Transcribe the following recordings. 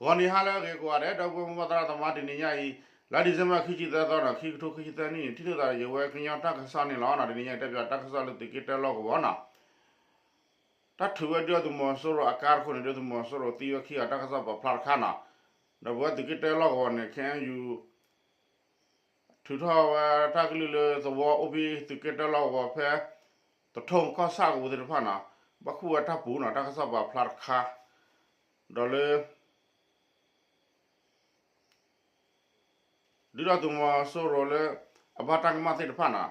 ဂီၤနံၤဟါလၢအဂ့ၤကိးဂၤဒဲး ဒီပုၢ်ဝဲၢ်မုၢ်ဘၣ်သရၣ်သမါ တနံၤညါအံၤ လါ December ခံဆံသၢသီနီၤ ခံကထိခံဆံသၢနံၣ် ထံၣ်လိာ်သးဒီးယဝဲကညီတၢ်ကစီၣ်န့ၣ်လီၤ. တနံၤညါအံၤ တဲပၠးတၢ်ကစီၣ်လၢသုးက့တၢလီၢ်ကဝီၤနီၤ တၢ်ထုးဝဲဒုၣ်ဒါသုးမီၤစိရိၤအကါတခိၣ်န့ၣ် ဒုၣ်ဒါသုးမီၤစိရိၤသံဝဲခံဂၤ တၢ်ကစီၣ်ပာ်ဖျါတခါနီၤ. ဒီးပဝဲသုးက့တၢလီၢ်ကဝီၤန့ၣ် ခ့ၣ်အဲၣ်ယူၣ် ထုးထီၣ်ဝဲတၢ်ကလုၢ်လၢသဝီအိၣ်ဖဲသုးက့တၢလီၢ်ကဝီၤဖဲ သထိၣ်ကီၢ်ဆၣ်ကပူၤသ့ၣ်တဖၣ်နီၤ ဘၣ်ခူၣ်ဝဲတၢ်ပူၤနီၤ တၢ်ကစီၣ်ပာ်ဖျါတခါ ဒီးလၢ ဒုၣ်ဒါသုးမီၤစိရိၤလၢ အဘၣ်တၢ်ကမၣ်သ့ၣ်တဖၣ်နီၤ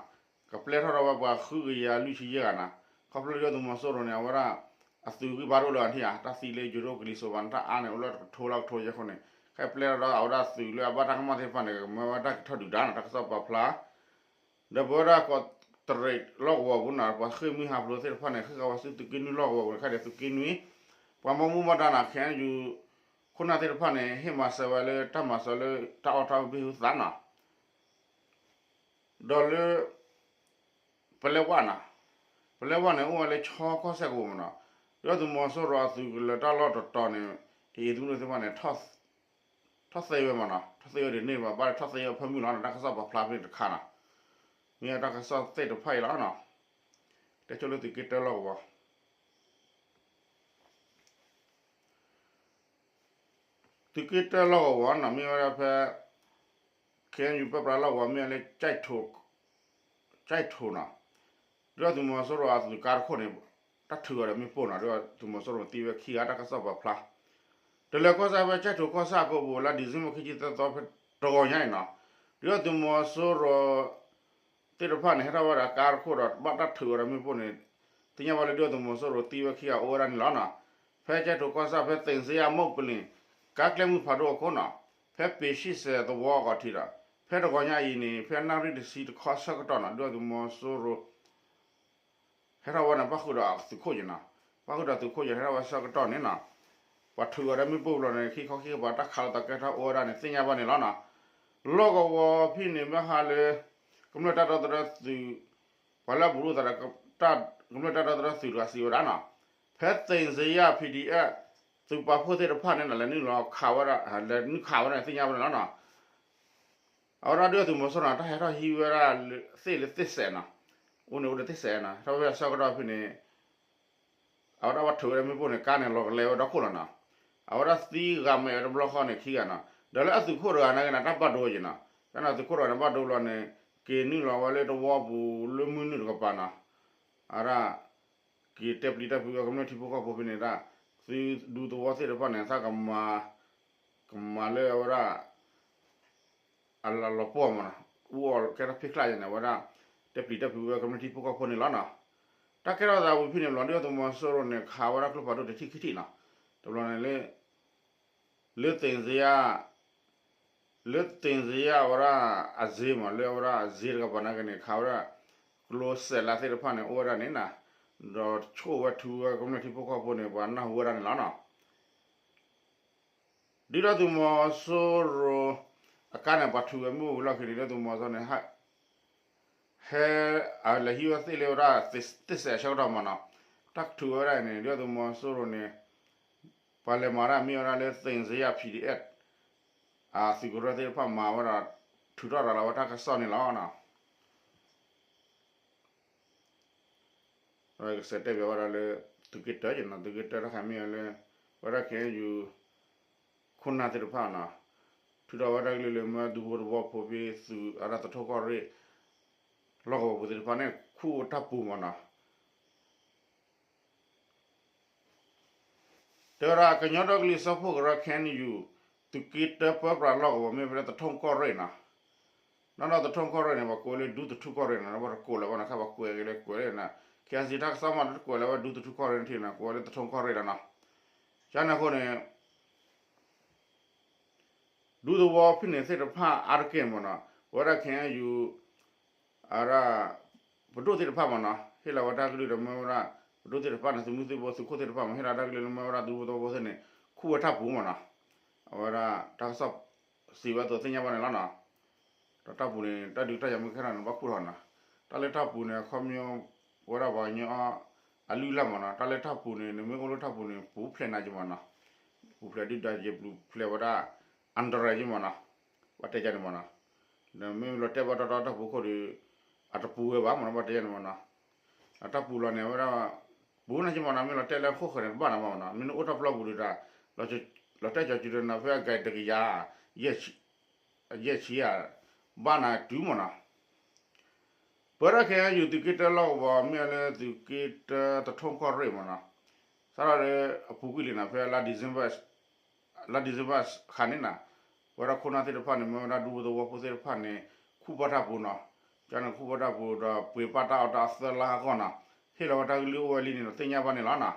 ကပျဲထီၣ်ဒီးဝဲပှၤဃုကယၤလွံၢ်ဆံယဲၢ်ဂၤနီၤ ခီဖျိလၢဒုၣ်ဒါသုးမီၤစိရိၤန့ၣ် အဝဲဒၣ် အသုးဂံၢ်ဘါတအိၣ်လၢၤဘၣ်န့ၣ်ဧါ တၢ်သံလၢယိၤဒိၣ်ကလံၤစိးဘၣ်န့ၣ် တၢ်အါန့ၣ် အိၣ်လၢတကထိလၢကထိယဲၢ်အဃိန့ၣ် ခဲအံၤပျဲထီၣ်ဒီးအဝဲဒၣ်သုးလၢအဘၣ်တၢ်ကမၣ်သ့ၣ်တဖၣ်န့ၣ် ကမၢဝဲတၢ်ကထီၣ်ဒုၣ်ဒါနီၤ တၢ်ကစီၣ်ပာ်ဖျါ ဒီးပဝဲဒၣ်ကီးတရံးလီၢ်ကဝီၤပူၤနီၤ ပှၤဃ့ၢ်မှံဟးဖျိးသ့ၣ်တဖၣ်န့ၣ် ဃ့ၢ်ဃာ်ဝဲဆူသုးက့နွံလီၢ်ကဝီၤပူၤန့ၣ် ခဲဒံးသုးက့နွံ ပှၤဘၣ်မူဘၣ်ဒါနီၤ ခ့ၣ်အဲၣ်ယူၣ် ခိၣ်နၢ်သ့ၣ်တဖၣ်န့ၣ် ဟ့ၣ်မၤစၢၤဝဲလၢတၢ်မၤစၢၤလၢတၢ်အီၣ်တၢ်အီဘ့ၣ်ဟူသးနီၤ ဒီးလၢ ပလဲဝါနီၤ ပလဲဝါန့ၣ် အိၣ်ဝဲလၢခၠီကီၢ်စဲၣ်ကဝီၤမနီၤ ဒုၣ်ဒါသုးမီၤစိရိၤအသုးကလၢၤတၢ်လီၢ်တတီၤန့ၣ် အံၤသုးမုၢ်ဒိၣ်သ့ၣ်တဖၣ်န့ၣ် ထီၣ်သ့ဝဲမနီၤ ထီၣ်သ့ဝဲဒ်န့ၣ်ဘၣ် ဘၣ်လၢထီၣ်သ့ဝဲဖၢမုၢ်လီၤနီၤ တၢ်ကစီၣ်ပာ်ဖျါဖဲန့ၣ်တခါနီၤ မ့ၢ်တၢ်ကစီၣ်သ့ၣ်တဖၣ်အံၤလီၤနီၤ တဲဆိလၢသုးက့တၢလီၢ်ကဝီၤ သုးက့တၢလီၢ်ကဝီၤနီၤ မ့ၢ်ဝဲဒၣ်ဖဲ ခ့ၣ်အဲၣ်ယူၣ် ပၢပြးလီၢ်ကဝီၤ မ့ၢ်ဝဲလၢ ကၠဲၣ်ထိးနီၤ ဒုၣ်ဒါသုးမီၤစိရိၤအသုးကါတခိၣ်န့ၣ် တၢ်ထုးအီၤဒီးမ့ၣ်ပိၢ်နီၤ ဒုၣ်ဒါသုးမီၤစိရိၤသံဝဲခံဂၤ တၢ်ကစီၣ်ပာ်ဖျါ တလၢၤကီၢ်ဆၣ်ဖဲကၠဲၣ်ထိးကီၢ်ဆၣ်အကိပူၤ လါ December ခံဆံသၢသီဖဲတဂီၤညါအံၤနီၤ ဒုၣ်ဒါသုးမီၤစိရိၤ သ့ၣ်တဖၣ်န့ၣ် ဟဲထီၣ်ဝဲဒၣ်ကါတခိၣ်ဒီး ဘၣ်တၢ်ထုးအီၤဒီးမ့ၣ်ပိၢ်န့ၣ် သ့ၣ်ညါဘၣ်လၢဒုၣ်ဒါသုးမီၤစိရိၤသံဝဲခံဂၤအိၣ်ဝဲဒၣ်န့ၣ်လီၤနီၤ. ဖဲကၠဲၣ်ထိးကီၢ်ဆၣ်ဖဲသ့ၣ်စ့ယၣ်မုၢ်ပလ့ၣ် ကါကျဲမုၢ်ဖးဒိၣ်အခိၣ်နီၤ, ဖဲပ့ၤၡံၣ်စဲးသဝီအဂီၤထံးဒီး ဖဲတဂီၤညါအံၤန့ၣ် ဖဲနၣ်ရံၣ်တဆံတခီဆၢကတီၢ်နီၤ ဒုၣ်ဒါသုးမီၤစိရိၤ ဟဲထီၣ်ဝဲန့ၣ် ဘၣ်ဃုာ်ဒီးသုးခိၣ်ယဲၢ်နီၤ, ဘၣ်ဃုာ်ဒီးသုးခိၣ်ယဲၢ်ဟဲထီၣ်ဝဲဆၢကတီၢ်န့ၣ်နီၤ, ပှၤထုးအီၤဒီးမ့ၣ်ပိၢ်ဘျီန့ၣ် ခံခီခံကပၤတၢ်ခးလိာ်သးကဲထီၣ်အိၣ်ဝဲဒၣ်န့ၣ် သ့ၣ်ညါဘၣ်န့ၣ်လီၤနီၤ. လီၢ်ကဝီၤဖဲန့ၣ် ဘၣ်ဃးလၢ ကမျၢၢ်တၢ်ဒီသဒၢသုး ပှၤလၢအဘူးလိာ်သးဒီး ကမျၢၢ်တၢ်ဒီသဒၢသုးတဂၤစံးဝဲဒၣ်နီၤ, ဖဲသ့ၣ်စ့ယၣ် PDF သုးပာ်ဖှိၣ်သ့ၣ်တဖၣ်န့ၣ်နီၤ လဲၤနုာ်လီၤခးဝဲဒၣ် လဲၤနုာ်ခးဝဲဒၣ်န့ၣ် သ့ၣ်ညါဘၣ်န့ၣ်လီၤနီၤ. အဝဲဒၣ်ဒုၣ်ဒါသုးမီၤစိရိၤန့ၣ် တၢ်ဟဲထီၣ်ဟံးဝဲဒၣ်သ့ၣ်လၢသ့ၣ်စဲးနီၤ, အိၣ်န့ၣ်အိၣ်ဒီးသ့ၣ်စဲးနီၤ ဟဲထီၣ်ဝဲဒၣ်ဆၢကတီၢ်ဖဲန့ၣ် အဝဲဒၣ်ပှၤထုးဝဲဒၣ်မ့ၣ်ပိၢ်န့ၣ် ကါန့ၣ်လီၤကလဲဝဲဒီခိၣ်လီၤနီၤ. အဝဲဒၣ်သံဂၤမ့ၢ်ဝဲတဘျီဃီန့ၣ်ခံဂၤနီၤ, ဒီးလၢအသုးခိၣ်တဂၤနာ်က့န့ၣ် တၢ်ဘၣ်ဒိယဲၢ်နီၤ, ကဲနီၤသုးခိၣ်တဂၤန့ၣ်ဘၣ်ဒိဘျီန့ၣ် က့ၤနုာ်လီၤဝဲလၢသဝီပူၤလၢမုၢ်နုာ်တကပၤနီၤ, အဝဲဒၣ် က့ၤတဲပျံၤတၢ်ဖုးဝဲကမျၢၢ်ထံဖိကီၢ်ဖိဖဲန့ၣ်ဒၣ်, သုဒူသဝီသ့ၣ်တဖၣ်န့ၣ် သးကမၤ ကမၤလၢအဝဲဒၣ် အလီၤပှီၢ်မးနီၤ, အူအီၣ်ကဲထီၣ်ဖ့ၣ်ကျၣ်ယဲၢ်န့ၣ် အဝဲဒၣ် တဲပျံၤတၢ်ဖုးဝဲကမျၢၢ်ထံဖိကီၢ်ဖိန့ၣ်လီၤနီၤ. တၢ်ကဲထီၣ်သးဝံၤဖဲန့ၣ်ဘျီ ဒုၣ်ဒါသုးမီၤစိရိၤန့ၣ် ခးဝဲဒၣ်ကျိဖးဒိၣ်တထံၣ်ခံထံၣ်နီၤ, တဘျီန့ၣ်လၢ လၢသ့ၣ်စ့ယၣ် လၢသ့ၣ်စ့ယၣ်အဝဲဒၣ်အစ့မး လၢအဝဲဒၣ်အစ့တကပၤနာ်က့န့ၣ် ခးဝဲဒၣ် ကျိစဲးလးသ့ၣ်တဖၣ်န့ၣ် အိၣ်ဝဲဒၣ်န့ၣ်နီၤ, ဒီးဆိၣ်ဝဲထုးဝဲကမျၢၢ်ထံဖိကီၢ်ဖိန့ၣ် ပှၤနၢ်ဟူဝဲဒၣ်န့ၣ်လီၤနီၤ. ဒုၣ်ဒါသုးမီၤစိရိၤ အကါန့ၣ် ပှၤထုးဝဲမ့ၣ်ပိၢ်ဝံၤလီၢ်ခံန့ၣ် ဒုၣ်ဒါသုးမီၤစိရိၤန့ၣ် ဟဲ အလဲၤဟံးဝဲသ့ၣ်လၢဝဲဒၣ် သ့ၣ်စဲးအဆၢကတီၢ်မးနီၤ, တၢ်ထုးဝဲဒၣ်အံၤန့ၣ် ဒုၣ်ဒါသုးမီၤစိရိၤန့ၣ် ပှၤလဲၤမၤတၢ်မ့ၢ်ဝဲဒၣ်လၢသ့ၣ်စ့ယၣ် PDF အသုးကရၢသ့ၣ်တဖၣ်မၤဝဲဒီး ထုးထီၣ်ရၤလီၤဝဲတၢ်ကစီၣ်န့ၣ်လီၤနီၤ. ကစဲးတဲပၠးဝဲဒၣ်လၢ သုးက့တၢယဲၢ်နီၤ, သုးက့တၢတခါမ့ၢ်ဝဲလၢ ဝဲဒၣ် ခ့ၣ်အဲၣ်ယူၣ် ခိၣ်နၢ်သ့ၣ်တဖၣ်နီၤ, ထုးထီၣ်ဝဲတၢ်ကလုၢ်လၢမၢဒူဖိသဝီဖိဖဲသုးအရၣ်သထိၣ်ကီၢ်ရ့ၣ် လီၢ်ကဝီၤပူၤသ့ၣ်တဖၣ်န့ၣ် ခူၣ်ဝဲတၢ်ပူၤမးနီၤ. တဲဝဲဒၣ် ကညီဒီကလုာ်စၢဖှိၣ်ကရၢ ခ့ၣ်အဲၣ်ယူၣ် သုးက့တၢပၢပြးလီၢ်ကဝီၤ မ့ၢ်ဝဲလၢသထိၣ်ကီၢ်ရ့ၣ်နီၤ, နီၢ်နီၢ်သထိၣ်ကီၢ်ရ့ၣ်န့ၣ် ပှၤကိးဝဲလၢဒူသထူကီၢ်ရ့ၣ်နီၤ, ပှၤတကိးလၢၤဘၣ်နီၤ, ခဲပှၤကွဲးက့ၤလၢကွဲးလၢနီၤ, ခဲစံးတၢ်ကစီၣ်မး တကိးလၢၤဝဲဒူသထူကီၢ်ရ့ၣ်န့ၣ်ထံၣ်နီၤ, ကိးဝဲလၢသထိၣ်ကီၢ်ရ့ၣ်လီၤနီၤ. ကန့ၣ်အဃိန့ၣ် ဒူသဝီဖဲန့ၣ်သ့ၣ်တဖၣ်အါတက့ၢ်မးနီၤ, ဝဲဒၣ် ခ့ၣ်အဲၣ်ယူၣ် အဝဲဒၣ် ပဒိၣ်သ့ၣ်တဖၣ်မးနီၤ, ဟ့ၣ်လီၤဝဲတၢ်ကလုၢ်ဒီးမၢဝဲဒၣ် ပဒိၣ်သ့ၣ်တဖၣ်န့ၣ် သုးမုၢ်သံၣ်ဘိသုးခိၣ်သ့ၣ်တဖၣ်မး ဟ့ၣ်လီၤတၢ်ကလုၢ်လၢမၢဝဲဒၣ်ဒူသဝီဖိသ့ၣ်န့ၣ် ခူၣ်ဝဲတၢ်ပူၤမးနီၤ, အဝဲဒၣ်တၢ်ကစီၣ်စံးဝဲအသိးသ့ၣ်ညါဘၣ်န့ၣ်လီၤနီၤ. ဒီးတၢ်ပူၤန့ၣ် တၢ်ဒုးတၢ်ယၤမ့ၢ်ကဲထီၣ်န့ၣ် ဘၣ်ခူၣ်ထီၣ်နီၤ, တၢ်လၢတၢ်ပူၤန့ၣ် အခီပညီ ပဝဲဒၣ်ပှၤကညီအလုၢ်အလၢ်မးနီၤ, တၢ်လၢတၢ်ပူၤန့ၣ် နမ့ၢ်အိၣ်လၢတၢ်ပူၤန့ၣ် ပူၤဖျဲးနၤက့ၤမးနီၤ. ပူၤဖျဲးဒုၣ်ဒါယဲၢ်ပူၤဖျဲးဝဲဒၣ် အန္တရာယ် မ့ၢ်နီၤ, ဘၣ်တဲယၤန့ၣ်မ့ၢ်နီၤ, ဒီးမ့ၢ်လီၤတဲာ်ဘၣ်တီတီတၢ်ပူၤခိၣ်ဒီး အတပူၤဝဲဘၣ်မ့ၢ်နီၤ ဘၣ်တဲယၤန့ၣ်မ့ၢ်နီၤ, အတၢ်ပူၤလီၤန့ၣ် အဝဲဒၣ် ပူၤန့ၣ်က့မ့ၢ်နီၤ မ့ၢ်လီၤတဲာ်လၢခိၣ်ဃၢၤန့ၣ် တဘၣ်နီၤမ့ၢ်နီၤ မ့ၢ်နအိၣ်တၢ်ပျီပူၤဒီး လီၤတဲာ်ကၠီၤစုၤဒီးနၤဖဲအဂၤတကယၤ ယဲၢ်ဆံဧါ, ဘၣ်နၤတုၤမ့ၢ်နီၤ ပဝဲဒၣ်ခဲအံၤ သုးက့တၢလီၢ်ကဝီၤ မ့ၢ်လၢသုးက့တၢသထူၣ်ကီၢ်ရ့ၣ်မ့ၢ်နီၤ, စးထီၣ်လၢအပူၤကွံာ်လံနီၤ ဖဲလါ December လါ December ခါန့ၣ်နီၤ, ပဝဲဒၣ်ခိၣ်နၢ်သ့ၣ်တဖၣ်န့ၣ် မ့ၢ်ဝဲဒၣ်ဒူသဝီဖိသ့ၣ်တဖၣ်န့ၣ် ခူၣ်ဘၣ်တၢ်ပူၤနီၤ, ကန့ၣ်ခူၣ်ဘၣ်တၢ်ပူၤဒီး ပှ့ၤပာ်တၢ်အီၣ်တၢ်အီသၢလါအဂီၢ်နီၤ, ဟ့ၣ်လီၤဝဲတၢ်ကလုၢ်အိၣ်ဝဲလံန့ၣ်ဒီး သ့ၣ်ညါဘၣ်န့ၣ်လီၤနီၤ.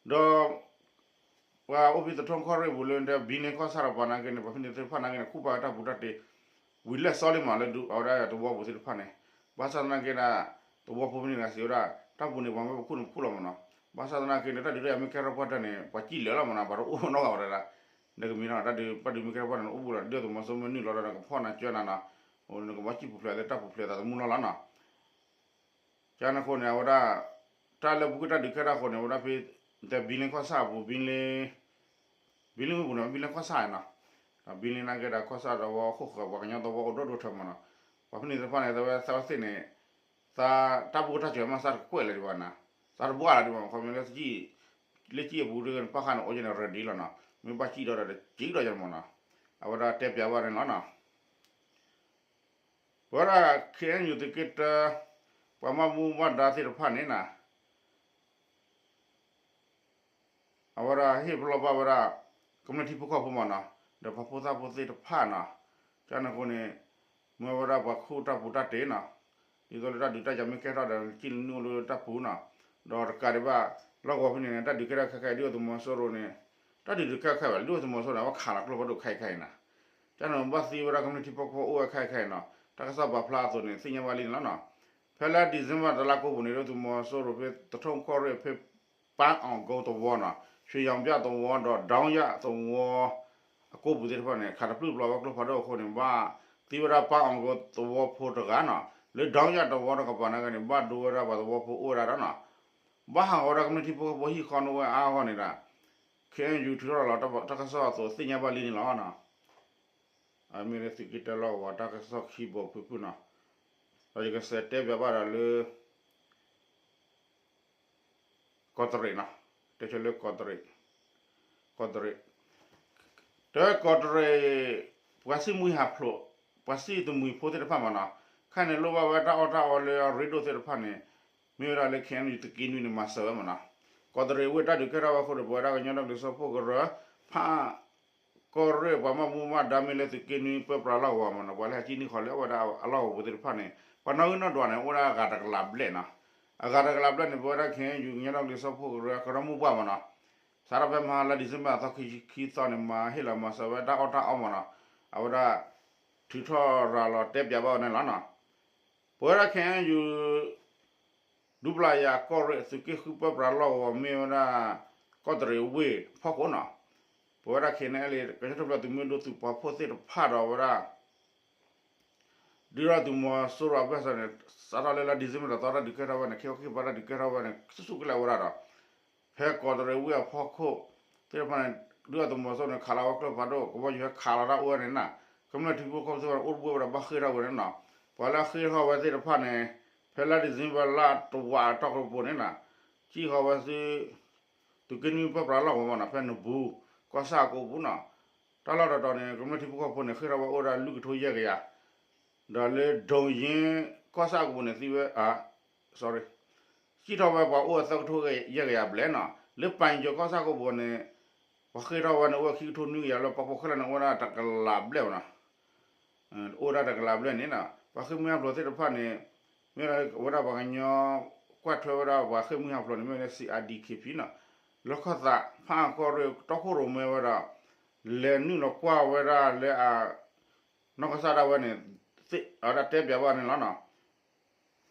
ဒီး ပှၤအိၣ်ဖဲသထူၣ်ကီၢ်ရ့ၣ်ပူၤလၢ ဘံလ့ကီၢ်ဆၣ်တပၤနာ်က့န့ၣ် ပှၤဖဲန့ၣ်သ့ၣ်တဖၣ်နာ်က့န့ၣ် ခူၣ်ဘၣ်ဝဲတၢ်ပူၤတၢ်တ့ ဝံၤလၢာ်စီလံမး လၢအဝဲဒၣ်သဝီပူၤသ့ၣ်တဖၣ်န့ၣ်, ဘၣ်ဆၣ်သနာ်က့ဒၣ် သဝီဖိဖဲန့ၣ်ဂၤစံးဝဲဒၣ် တၢ်ပူၤန့ၣ် ပှၤမ့ၢ်ပခူၣ်န့ၣ် ပခူၣ်လီၤမးနီၤ, ဘၣ်ဆၣ်သနာ်က့န့ၣ် တၢ်ဒုးတၢ်ယၤမ့ၢ်ကဲထီၣ်ပှၢ်တၢၢ်န့ၣ် ပှၤစံၣ်လၢာ်လီၤမးနီၤ, ပှၤတအိၣ်နီတဂၤဝဲဒၣ်, နကမ့ၢ်နီၤ တၢ်ဒုးပၢ်ဒုးမ့ၢ်ကဲထီၣ်ပှၢ်တၢၢ်န့ၣ် အိၣ်ဘူးလီၤ ဒုၣ်ဒါသုးမီၤစိရိၤမ့ၢ်နုာ်လီၤဒီး နကဖီၣ်နၤကၠီနၤနီၤ, နကဘၣ်စံၣ်ပူၤဖျဲးသ့တၢ်ပူၤဖျဲးသးသမူလီၤလီၤနီၤ ကန့ၣ်အဃိန့ၣ် အဝဲဒၣ် တၢ်လၢပူၤကွံာ်တၢ်ဒုးကဲထီၣ်အဃိန့ၣ် အဝဲဒၣ်ဖဲ ဘံလ့ကီၢ်ဆၣ်အပူၤ ဘံလ့ ဘံလ့မ့ၢ်ပူၤန့ၣ် ဘံလ့ကီၢ်ဆၣ်နီၤ, ဘံလ့နာ်က့ဒီးကီၢ်ဆၣ်သဝီခိၣ်ဃၢၤ ပှၤကညီသဝီအိၣ်ဒိၣ်ဒိၣ်ထၢမးနီၤ, ပှၤဖဲန့ၣ်သ့ၣ်တဖၣ်န့ၣ် သဝဲသဝဲသ့ၣ်န့ၣ် သးတၢ်ဘူၣ်တၢ်စၢၤမး သးတကွဲးလၢၤဒံးဘၣ်နီၤ, သးတဘှၣ်လၢၤဒံးဘၣ် ခီဖျိလၢ လၢကံၣ်အပူၤဒ်န့ၣ် ပၣ်ဃာ်န့ၣ် အိၣ်ယဲန့ၣ် ready လီၤနီၤ, မ့ၢ်ဘၣ်စံၣ်ဒီးဒီး စံၣ်ဒီးယဲန့ၣ်မးနီၤ, အဝဲဒၣ်တဲပၠးဘၣ်န့ၣ်လီၤနီၤ. ပဝဲဒၣ် ခ့ၣ်အဲၣ်ယူၣ် သုးက့တၢ ပှၤမၤဘူၣ်မၤဒါသ့ၣ်တဖၣ်န့ၣ်နီၤ, အဝဲဒၣ်ဟ့ၣ်ပလီၢ်ဘၣ်ဝဲဒၣ် ကမျၢၢ်ထံဖိကီၢ်ဖိမးနီၤ, ဒီးပှၤဖိသၣ်ဖိသ့ၣ်တဖၣ်နီၤ, ကန့ၣ်အဃိန့ၣ် မ့ၢ်ဝဲဒၣ်ပှၤခူၣ်တၢ်ပူၤတၢ်တ့နီၤ, ဒ်သိးလၢတၢ်ဒုးတၢ်ယၤမ့ၢ်ကဲထီၣ်ဒီး ကံၣ်နုာ်အိၣ်လၢတၢ်ပူၤနီၤ, ဒီးတကးဒံးဘၣ် လီၢ်ကဝီၤဖဲန့ၣ်န့ၣ် တၢ်ဒုးကဲထီၣ်ခဲခါအံၤ ဒုၣ်ဒါသုးမီၤစိရိၤန့ၣ် တၢ်ဒုးတကဲထီၣ်ခဲဘၣ် ဒုၣ်ဒါသုးမီၤစိရိၤန့ၣ် အဝဲခးလီၤကျိဖးဒိၣ်ခဲအံၤခဲအံၤနီၤ, ကန့ၣ်ဘၣ်သံဝဲဒၣ်ကမျၢၢ်ထံဖိကီၢ်ဖိအိၣ်ဝဲခဲအံၤခဲအံၤနီၤ, တၢ်ကစီၣ်ပာ်ဖျါအသိးန့ၣ် သ့ၣ်ညါဘၣ်လံန့ၣ်လီၤနီၤ. ဖဲလါ December တလါကိးပူၤန့ၣ် ဒုၣ်ဒါသုးမီၤစိရိၤဖဲသထူၣ်ကီၢ်ရ့ၣ်ဖဲ ပၢ်အီၣ်ကိသဝီနီၤ, ရွှေရောင်ပြသဝီဒီး ဒီယၣ်သဝီ အကိးပူၤသ့ၣ်တဖၣ်န့ၣ် ခးတပျုၢ်ပျီဝဲကျိဖးဒိၣ်အဃိန့ၣ် ဘၣ်သံဝဲဒၣ်ပၢ်အီၣ်ကိသဝီဖိတဂၤနီၤ, လၢဒီယၣ်သဝီတကပၤနာ်က့န့ၣ် ဘၣ်ဒိဝဲဒၣ်ပှၤသဝီဖိအိၣ်ဝဲဒၣ်ဒီးနီၤ, ဘၣ်ဟးဂီၤဝဲဒၣ်ကမျၢၢ်ထံဖိကီၢ်ဖိဟံၣ်ဃီန့ၣ်အိၣ်ဝဲအါအါဂီၢ်န့ၣ်ဒီး ခ့ၣ်အဲၣ်ယူၣ် ထုးထီၣ်လီၤတၢ်ကစီၣ်အသိးသ့ၣ်ညါဘၣ်လံန့ၣ်လီၤနီၤ. အမ့ၢ်လၢသုးက့တၢလီၢ်ကဝီၤတၢ်ကစီၣ်ခံဘိဖုၣ်ဖုၣ်နီၤ, ဒီးယကစးတဲပၠးဘၣ်ဒီးလၢ ကီးတရံးနီၤ, တဲဆၢလၢကီးတရံး, ကီးတရံး, တၢ်ကီးတရံး ပှၤစံၣ်မှံဟးဖျိး, ပှၤစံၣ်တမှံၤဖိသ့ၣ်တဖၣ်မးနီၤ, ခဲအံၤန့ၣ် လိၣ်ဘၣ်ဝဲတၢ်အီၣ်တၢ်အီလၢအရ့ဒိၣ်သ့ၣ်တဖၣ်န့ၣ် မ့ၢ်ဝဲဒၣ်လၢ ခ့ၣ်အဲၣ်ယူၣ် သုးက့နွံန့ၣ် မၤစၢၤဝဲမးနီၤ, ကီးတရံးဝ့ၢ်တၢ်ဒုးကဲထီၣ်ဝဲအဃိဒီး ပဝဲဒၣ်ကညီဒီကလုာ်စၢဖှိၣ်ကရၢ ဖၣ် ကီၢ်ရ့ၣ် ပှၤမၤဘူၣ်မၤဒါမ့ၢ်လၢသုးက့နွံပၢပြးလီၢ်ကဝီၤမးနီၤ, ပှၤလၢဟဲကံၣ်န့ၢ်ဃီၤလၢအဝဲဒၣ်အလီၢ်ကဝီၤပူၤသ့ၣ်တဖၣ်န့ၣ် ပှၤနီၣ်ဂံၢ်နီၣ်ဒွးန့ၣ် အိၣ်ဝဲဒၣ်အဂၤတကလးဘျဲၣ်နီၤ, အဂၤတကလးဘျဲၣ်န့ၣ် ပဝဲဒၣ် ခ့ၣ်အဲၣ်ယူၣ် ကညီဒီကလုာ်စၢဖှိၣ်ကရၢ ကရၢမိၢ်ပှၢ်မးနီၤ, စးထီၣ်ဖဲမဟါလါ December အသီခံဆံခံသီန့ၣ် မၤဟ့ၣ်လီၤမၤစၢၤဝဲတၢ်အီၣ်တၢ်အီမးနီၤ, အဝဲဒၣ် ထုးထီၣ်ရၤလီၤတဲပၠးဘၣ်ဝဲန့ၣ်လီၤနီၤ. ပဝဲဒၣ် ခ့ၣ်အဲၣ်ယူၣ် ဒူပျၤယၤကီၢ်ရ့ၣ် သုးက့ဃုပၢပြးလီၢ်ကဝီၤမ့ၢ်ဝဲဒၣ် ကီးတရံးဝ့ၢ်ဖီခိၣ်နီၤ, ပဝဲဒၣ် ခ့ၣ်အဲၣ်ယူၣ် ကညီတၢ်ထူၣ်ဖျဲးသုးမုၢ်ဒိၣ်သုးပှၤဖိသ့ၣ်တဖၣ်ဒီးဝဲဒၣ် ဒုၣ်ဒါသုးမီၤစိရိၤအဘၢၣ်စၢၤန့ၣ် စးထီၣ်လၢလါ December တသီတၢ်ဒုးကဲထီၣ်ဝဲန့ၣ် ခံခီခံကပၤတၢ်ဒုးကဲထီၣ်ဝဲန့ၣ် ဆူၣ်ဆူၣ်ကလဲာ်ဝဲဒၣ်ဒီး ဖဲကီးတရံးဝ့ၢ်အဖီခိၣ်သ့ၣ်တဖၣ်န့ၣ် ဒုၣ်ဒါသုးမီၤစိရိၤန့ၣ် ခးလီၤဝဲကျိဖးဒိၣ် ကဘီယူၤဟဲခးလီၤတၢ်အိၣ်ဝဲန့ၣ်နီၤ, ကမျၢၢ်ထံဖိကီၢ်ဖိသ့ၣ်တဖၣ်န့ၣ် အိၣ်တဘှ့ၣ်ဝဲဒီးဘၣ်ဃ့ၢ်ထီၣ်ဝဲန့ၣ်နီၤ, ပှၤလၢအဃ့ၢ်ထီၣ်ဝဲသ့ၣ်တဖၣ်န့ၣ် ဖဲလါ December လါတဝးအတီၢ်ကပူၤန့ၣ်နီၤ, စံၣ်ဃီၤဝဲဆူ သုးက့နွံပၢပြးလီၢ်ကဝီၤမးနီၤ, ဖဲနဘူး ကီၢ်ဆၣ်အကိးပူၤနီၤ, တၢ်လီၢ်တတီၤန့ၣ် ကမျၢၢ်ထံဖိကီၢ်ဖိန့ၣ် ဃ့ၢ်ထီၣ်ဝဲအိၣ်ဝဲဒၣ်လွံၢ်ကထိယဲၢ်ကယၤ, ဒီးလၢ ဒိၤယ့ ကီၢ်ဆၣ်အကိးပူၤန့ၣ် သံဝဲ sorry စံၣ်ထီၣ်ဝဲပှၤအိၣ်ဝဲသၢကထိယဲၢ်ကယၤဘျဲၣ်နီၤ, လၢပၣ်ကၠီၤကီၢ်ဆၣ်အကိးပူၤန့ၣ် ပှၤဃ့ၢ်ထီၣ်ဝဲန့ၣ် အိၣ်ဝဲခံကထိနွံကယၤလၢ ပှၤဖိခဲလၢာ်န့ၣ် အိၣ်ဝဲဒၣ်တကလးဘျဲၣ်မးနီၤ အိၣ်ဝဲဒၣ်တကလးဘျဲၣ်န့ၣ်နီၤ, ပှၤဃ့ၢ်မှံဟးဖျိးသ့ၣ်တဖၣ်န့ၣ် မ့ၢ်ဝဲဒၣ်ပှၤကညီ ကွၢ်ထွဲဝဲဒၣ်ပှၤဃ့ၢ်မှံဟးဖျိးန့ၣ် မ့ၢ်ဝဲဒၣ် C R D K P နီၤ, လီၢ်ခီၣ်သး ဖၣ်အကီၢ်ရ့ၣ် တီခိၣ်ရိၣ်မဲဝဲဒီး လဲၤနုာ်လီၤကွၢ်ဝဲဒၣ်လၢအ နီၢ်ကစၢ်ဒၣ်ဝဲန့ၣ် အဝဲဒၣ်တဲပၠးဘၣ်န့ၣ်လီၤနီၤ.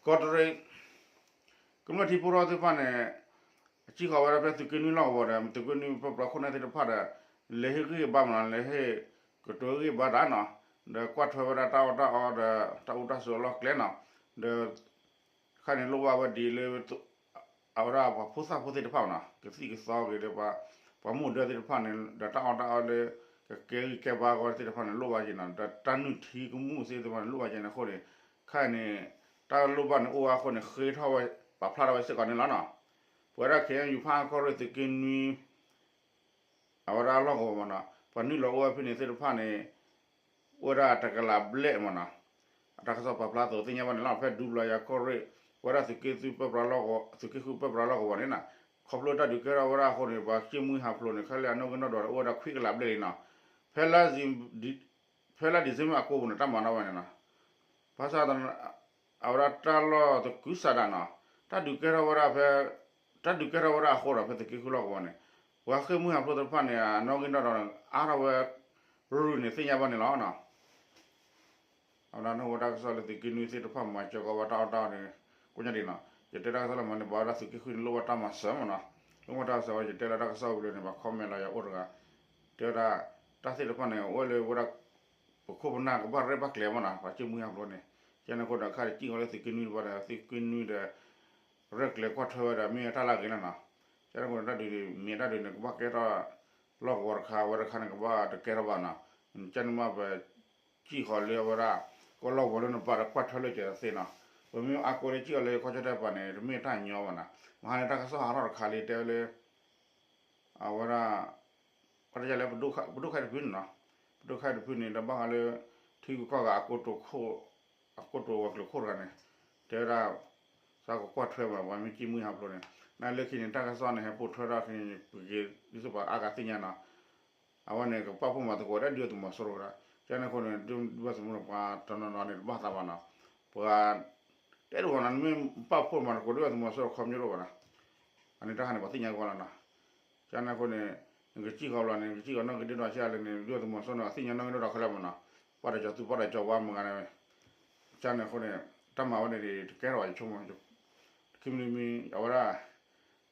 ကီးတရံး ကမျၢၢ်ထံဖိကီၢ်ဖိသ့ၣ်တဖၣ်န့ၣ် စံၣ်ဃီၤဝဲဒၣ်ဖဲသုးက့နွံလီၢ်ကဝီၤဒီး သုးက့နွံပၢပြးခိၣ်နၢ်သ့ၣ်တဖၣ်ဒီး လဲၤဟ့ၣ်ဂံၢ်ဟ့ၣ်ဘါမးနီၤ, လဲၤဟ့ၣ်ကတိၤဟ့ၣ်ဂံၢ်ဘါတၢ်နီၤ, ဒီးကွၢ်ထွဲဝဲဒၣ်တၢ်အီၣ်တၢ်အီဒီး တၢ်အိၣ်တၢ်ဆိးအလီၢ်ကျဲနီၤ, ဒီး တခါန့ၣ်လိၣ်ဘၣ်ဝဲဒ်လၢ အဝဲဒၣ်ပှၤဖိသၣ်ဖိသ့ၣ်တဖၣ်မးနီၤ ကသံၣ်ကသီက့ၤဒီးပှၤ ပှၤမူဒါသ့ၣ်တဖၣ်န့ၣ် ဒီးတၢ်အီၣ်တၢ်အီလၢ ကကဲဂံၢ်ကဲဘါအဂီၢ်သ့ၣ်တဖၣ်န့ၣ် လိၣ်ဘၣ်က့ၤနီၤ, ဒီးတၢ်နုၢ်ထံကမူၣ်သ့ၣ်တဖၣ်န့ၣ် လိၣ်ဘၣ်က့ၤန့ၣ်အဃိန့ၣ်, ခဲအံၤန့ၣ် တၢ်လိၣ်ဘၣ်န့ၣ်အိၣ်ဝဲအဃိန့ၣ် ဃ့ထီၣ်ဝဲ ပာ်ဖျါထီၣ်ဝဲစ့ၢ်ကီးန့ၣ်လီၤနီၤ. ပဝဲဒၣ် ခ့ၣ်အဲၣ်ယူၣ် ဖၣ်အၣ်ကီၢ်ရ့ၣ်သုးက့နွံ အဝဲဒၣ်လီၢ်ကဝီၤမ့ၢ်နီၤ, ပှၤနုာ်လီၤအိၣ်ဝဲဖဲန့ၣ်သ့ၣ်တဖၣ်န့ၣ် အိၣ်ဝဲဒၣ်တကလးဘျဲၣ်မ့ၢ်နီၤ, တၢ်ကစီၣ်ပာ်ဖျါအသိးသ့ၣ်ညါဘၣ်န့ၣ်လီၤ. ဖဲဒူဘျီယၤကီၢ်ရ့ၣ် ပဝဲဒၣ်သုးက့ဃုပၢပြးလီၢ်ကဝီၤ, သုးက့ဃုပၢပြးလီၢ်ကဝီၤန့ၣ်နီၤ, ခီဖျိတၢ်ဒုးကဲထီၣ်ဝဲဒၣ်အဃိန့ၣ် ပှၤဃ့ၢ်မှံဟးဖျိးန့ၣ် ခဲလၢာ်အနီၣ်ဂံၢ်နီၣ်ဒွးန့ၣ် အိၣ်ဝဲဒၣ်ခွံကလးဘျဲၣ်လံနီၤ, ဖဲလါ ဖဲလါဒံၣ်စ့ဘၢၣ်အကိာ်ပူၤန့ၣ် တၢ်မၤထီၣ်ဝဲန့ၣ်နီၤ, ဘၣ်ဆၣ် အဝဲဒၣ်တၢ်လီၢ်သကုၤဆးဒးနီၤ, တၢ်ဒုးကဲထီၣ်ဝဲဒၣ်ဖဲ တၢ်ဒုးကဲထီၣ်ဝဲဒၣ်အဃိဒီး ဖဲသုးက့ဃုလီၢ်ကဝီၤန့ၣ် ပှၤဃ့ၢ်မှံဟးဖျိးသ့ၣ်တဖၣ်န့ၣ် အနီၣ်ဂံၢ်နီၣ်ဒွးန့ၣ် အါထီၣ်ဝဲ ရူၤရူၤန့ၣ် သ့ၣ်ညါဘၣ်န့ၣ်လီၤနီၤ. အဝဲဒၣ်န့ၣ်အိၣ်ဝဲတၢ်ကစီၣ်လၢသုးက့နွံသ့ၣ်တဖၣ်မၤစၢၤကီးဝဲတၢ်အီၣ်တၢ်အီန့ၣ် ကိးညါဒ်နီၤ, ယတဲတၢ်ကစီၣ်လၢမၤန့ၣ် ဘၣ်ဝဲဒၣ်သုးက့ဃုန့ၣ် လိၣ်ဘၣ်တၢ်မၤစၢၤမ့ၢ်နီၤ, လိၣ်ဘၣ်တၢ်မၤစၢၤဝဲ ယတဲလၢတၢ်ကစီၣ်ဝံၤလၢန့ၣ် ပှၤ comment လီၤယၤအိၣ်တဂၤ, တဲဝဲဒၣ် တၢ်သ့ၣ်တဖၣ်န့ၣ် အိၣ်ဝဲလၢဝဲဒၣ် ပခိၣ်ပနၢ်ကဘၣ်ရဲၣ်ဘၣ်ကျဲၤမ့ၢ်နီၤ, ပှၤဃ့ၢ်မှံဟးဖျိးန့ၣ်, ကန့ၣ်အဃိဒီး ခဲအံၤစံၣ်ဃီၤလၢသုးက့နွံတဘျီဒီး သုးက့နွံဒီး ရဲၣ်ကျဲၤကွၢ်ထွဲဝဲဒီး မ့ၢ်တၢ်လၢအဂ့ၤလီၤနီၤ, ကန့ၣ်အဃိဒီး တၢ်ဒုးန့ၣ် မ့ၢ်တၢ်ဒုးန့ၣ် ကဘၣ်ကဲထီၣ် လီၢ်ကဝီၤတခါ အဝဲတခါန့ၣ် ကဘၣ်တကဲထီၣ်ဘၣ်နီၤ, ကန့ၣ်မ့ၢ်ပ စံၣ်ဃီၤလၢအဝဲဒၣ် ကီၢ်လီၢ်ကဝီၤလၢနပာ်ဒီးကွၢ်ထွဲလၢကဲသ့နီၤ, ပမ့ၢ်အါကိးလၢစံၣ်ဃီၤလၢကီၢ်ကၠီၣ်တဲၣ်ပာ်န့ၣ် တမ့ၢ်တၢ်ညီဘၣ်နီၤ, မဟါန့ၣ် တၢ်ကစီၣ်ဟးထီၣ်တခါလံ တဲဝဲလၢ အဝဲဒၣ် ပှၤတယၤလၢ ပဒိၣ်ခါတဖုန့ၣ်နီၤ, ပဒိၣ်ခါတဖုန့ၣ် ဒီးဘၣ်ဃးလၢ ထံဂုၤကီၢ်ဂၤ အကိတိာ်ဝဲၤကျိၤခိၣ်တဂၤန့ၣ် တဲဝဲဒၣ် စးကကွၢ်ထွဲဘၣ် ပှၤမ့ၢ်ဃ့ၢ်မှံဟးဖျိးန့ၣ်, နာ်လၢခံန့ၣ် တၢ်ကစီၣ်န့ၣ် ဟဲပိာ်ထွဲထီၣ်ခံန့ၣ် ပက့ၤဒ်သိးပှၤအါဂၤသ့ၣ်ညါနီၤ, အဝဲန့ၣ် ကပာ်ဖှိၣ်မၤသကိးဝဲဒၣ်ဒုၣ်ဒါသုးမီၤစိရိၤဝဲဒၣ်, ကန့ၣ်အဃိန့ၣ် ဒုၣ်ဒါသုးမီၤစိရိၤပှၤတနီၤနီၤန့ၣ် တဘၣ်သးဘၣ်နီၤ, ပှၤ တဲတဘၣ်နီၤ နမ့ၢ်ပာ်ဖှိၣ်မၤသကိးဒုၣ်ဒါသုးမီၤစိရိၤခီပညီတအိၣ်ဘၣ်နီၤ, အန့ၣ်တၢ်ခါန့ၣ် ပှၤသ့ၣ်ညါကီးလီၤနီၤ, ကန့ၣ်အဃိန့ၣ် နကစံၣ်ဃီၤဘျီန့ၣ် နကစံၣ်ဃီၤနီၣ်ဂံၢ်ဒ့ဒီဆံးလဲၣ်န့ၣ် ဒုၣ်ဒါသုးမီၤစိရိၤန့ၣ် အသ့ၣ်ညါနီၣ်ဂံၢ်ဒ့ဒီခဲလၢာ်မ့ၢ်နီၤ, ပှၤတကၠီၤသူ ပှၤတကၠီၤဝါမုၢ်ဂၤန့ၣ်, ကန့ၣ်အဃိန့ၣ် တၢ်မၤဝဲန့ၣ် တကဲထီၣ်ဘၣ်ယဆိကမိၣ်, ခံမံၤမံၤ အဝဲဒၣ်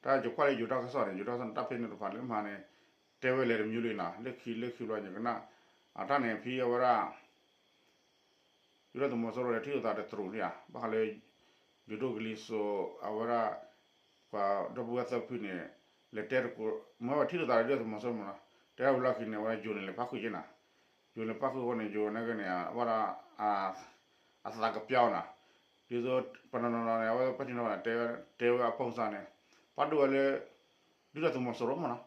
တၢ်ယကွၢ်လၢယိၤတၢ်ကစီၣ်န့ၣ် ယိၤတၢ်ကစီၣ်န့ၣ် တၢ်ဖဲန့ၣ်တဖၣ်လၢမၤန့ၣ် တဲဝဲလဲၤတမံၤလံနီၤ, လၢခံလၢခံဘျီယကနၣ်, အတၢ်န့ၣ်ဖဲအဝဲဒၣ် ဒုၣ်ဒါသုးမီၤစိရိၤန့ၣ် ထံၣ်လိာ်သးဒီးတရူးန့ၣ်ဧါ, ဘၣ်ဃးလၢ ယိၤဒိၣ်ကလံၤစိး အဝဲဒၣ် ပှၤဒီပုၢ်ဝဲၢ်သၢဖုန့ၣ် လဲၤတဲတကိး မ့ၢ်ဝဲထံၣ်လိာ်သးဒီးဒုၣ်ဒါသုးမီၤစိရိၤမ့ၢ်နီၤ, တဲဝဲလီၢ်ခံန့ၣ် အဝဲဒၣ်ယိၤန့ၣ် လဲၤပၣ်ဃုာ်က့ၤနၤ, ယိၤန့ၣ်ပၣ်ဃုာ်အဃိန့ၣ် ယိၤန့ၣ်က့န့ၣ် အဝဲဒၣ် အသးကပျီနီၤ, ဒ်သိးပနီၤနီၤနီၤန့ၣ် အဝဲပထံၣ်နီၤန့ၣ် တဲဝဲအပိစါန့ၣ် ပာ်ဒိၣ်ဝဲလၢ ဒုၣ်ဒါသုးမီၤစိရိၤမ့ၢ်နီၤ,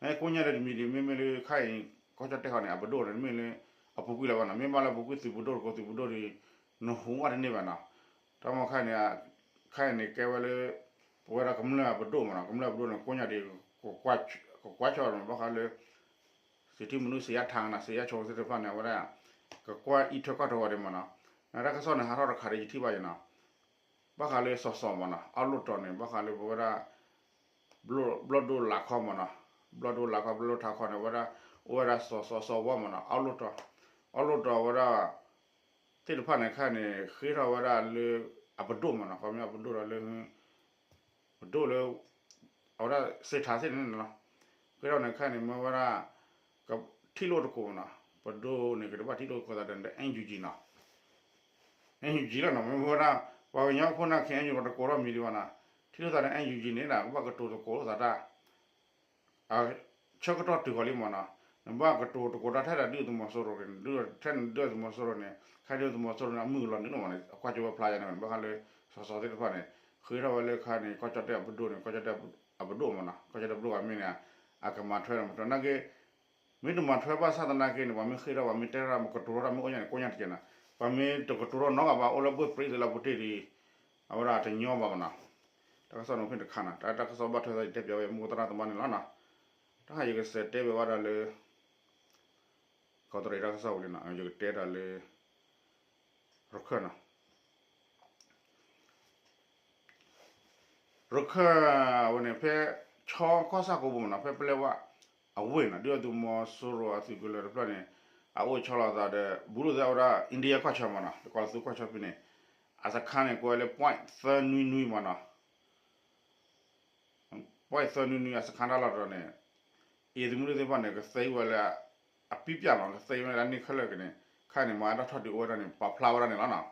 နကိညါဒီးတမံၤဒံး မ့မ့ၢ်လၢခဲအံၤ ကီၢ်ကၠီၣ်တဲၣ်ဃီန့ၣ် အပဒိၣ်န့ၣ် မ့ၢ်လၢ အပူၤကွံာ်လၢၤဘၣ်နီၤ, မ့ၢ်ဘၣ်လၢအပူၤကွံာ်သုးပဒိၣ်တကိး သုးပဒိၣ်ဒီး နဟူးဝဲတန့ၢ်ဘၣ်နီၤ, တၢ်မ့ၢ်ခဲအံၤန့ၣ် ခဲအံၤန့ၣ် ကဲဝဲလၢ ပဝဲဒၣ်ကမျၢၢ်အပဒိၣ်မ့ၢ်နီၤ, ကမျၢၢ်အပဒိၣ်န့ၣ် ကိညါဒံး ကကွၢ်ဆၢၣ်မ့ၢ်ဘၣ်ဃးလၢ စံးထံမနုၤ စံးယါထါနီၤ စံးယါဆိသ့ၣ်တဖၣ်န့ၣ် အဝဲဒၣ် ကကွၢ်အံးထွဲကွၢ်ထွဲဝဲဒၣ်မ့ၢ်နီၤ, နတၢ်ကစီၣ်န့ၣ် ဟးထီၣ်တခါဒီးယထံၣ်ဘၣ်ယနီၤ, ဘၣ်ဃးလၢစီၤစီၤမ့ၢ်နီၤ အီၣ်လိၣ်တီၤန့ၣ် ဘၣ်ဃးလၢပဝဲဒၣ် ဘျီၣ်ဒိၣ်လးခီမ့ၢ်နီၤ, ဘျီၣ်ဒိၣ်လးခီ ဘျီၣ်ဒိၣ်ထးခီန့ၣ် ဝဲဒၣ် အိၣ်ဝဲဒၣ်စီၤစီၤစီၤဝီမ့ၢ်နီၤ အီၣ်လိၣ်တီၤ, အီၣ်လိၣ်တီၤဝဲဒၣ် သ့ၣ်တဖၣ်န့ၣ်ခဲအံၤန့ၣ် ဃ့ထီၣ်ဝဲဒၣ်လၢ အပဒိၣ်မ့ၢ်နီၤ ခီပညီအပဒိၣ်ဒီးလၢ ပဒိၣ်လၢ အဝဲဒၣ်စ့ထါသ့ၣ်န့ၣ်လီၤ, ဃ့ထီၣ်န့ၣ်ခဲအံၤန့ၣ် မ့ၢ်ဝဲဒၣ် ကထံၣ်လိာ်တကိးမ့ၢ်နီၤ ပဒိၣ်န့ၣ် ကတဘၣ်ထံၣ်လိာ်တကိးသးဒီး NUG နီၤ NUG လီၤနီၤ မ့ၢ်ဝဲဒၣ် ပှၤကညီခိၣ်နၢ် ခ့ၣ်အဲၣ်ယူၣ် တကိးထီၣ်မံၤဒံးဘၣ်နီၤ ထံၣ်လိာ်သးဒီး NUG န့ၣ် ကဘၣ်ကတိၤသကိးလိာ်သးတၢ် ဆၢကတီၢ်တုၤဃီၤလံမ့ၢ်နီၤ, နဘၣ်ကတိၤသကိးတၢ်ထဲဒၣ်ဒုၣ်ဒါသုးမီၤစိရိၤန့ၣ် ထဲဒုၣ်ဒါသုးမီၤစိရိၤန့ၣ် ခဲဒုၣ်ဒါသုးမီၤစိရိၤန့ၣ် အမုၢ်ကလီၤနုာ်လီၤမ့ၢ်နီၤ အကွၢ်ကၠိဝဲဖျါယါန့ၣ် ဘၣ်ဃးလၢ စီၤစီၤသ့ၣ်တဖၣ်န့ၣ် ဃ့ထီၣ်ဝဲလၢခါန့ၣ် ကီၢ်ကၠီၣ်တဲၣ်အပဒိၣ်န့ၣ် ကီၢ်ကၠီၣ်တဲၣ်အပဒိၣ်မ့ၢ်နီၤ ကီၢ်ကၠီၣ်တဲၣ်ပဒိၣ်ဂၤမ့ၢ်န့ၣ် အကမၤထွဲဒီးမၤထွဲနာ်က့ မ့ၢ်တမၤထွဲဘၣ်ဆၣ်သနာ်က့န့ၣ် ပှၤမ့ၢ်ဃ့ထီၣ် ပှၤမ့ၢ်တဲထီၣ် မ့ၢ်ကတိၤထီၣ်တၢ်မ့ၢ်အိၣ်ညါန့ၣ် ကိးညါတက့ၢ်နီၤ, ပှၤမ့ၢ်တကတိၤထီၣ်နီတဂၤဘၣ် အိၣ်လၢပှ့ၢ်ပြံသ့လၢပူၤတ့ၢ်ဒီး အဝဲဒၣ်တညီဘၣ်မ့ၢ်နီၤ, တၢ်ကစီၣ်န့ၣ်ဖဲတခါနီၤ တၢ်တၢ်ကစီၣ်ဘၣ်ထွဲသးယတဲပၠးဝဲ မူသရၣ်သမါန့ၣ်လီၤနီၤ, တၢ်ယကစးတဲဝဲဘၣ်ဒီးလၢ ကီးတရံးတၢ်ကစီၣ်ဝံၤလံနီၤ ယကတဲတၢ်လၢ ရခၢၣ်နီၤ ရခၢၣ်ဝဲန့ၣ် ဖဲ ဆီကီၢ်ဆၣ်ကိးပူၤမ့ၢ်နီၤ ဖဲပလဲဝါ အဝ့ၢ်နီၤ ဒုၣ်ဒါသုးမီၤစိရိၤအသုးကလၢၤတဖျၢၣ်န့ၣ် အအိၣ်ဆီလီၤသးဒီး ဘူးလိာ်သးဝဲဒၣ် India ကီၢ်ဆၢမ့ၢ်နီၤ တကီၢ်လၢသူကီၢ်ဆၢဖဲန့ၣ် အစခါန့ၣ် ကိးဝဲလၢ point သၢနွံနွံမ့ၢ်နီၤ point သၢနွံနွံအစခါတၢ်လီၢ်တတီၤန့ၣ် အံၤသုးမုၢ်ဒိၣ်သ့ၣ်တဖၣ်န့ၣ် ကသ့ဝဲလၢ အပံပျၢ်မ့ၢ် ကသ့ဝဲလၢအန့ၢ်ခဲလၢာ်က့ၤန့ၣ် ခဲအံၤန့ၣ် မၤတၢ်ထီၣ်ဒုးအိၣ်ဝဲဒၣ်န့ၣ် ပာ်ဖျါဝဲဒၣ်န့ၣ်လီၤနီၤ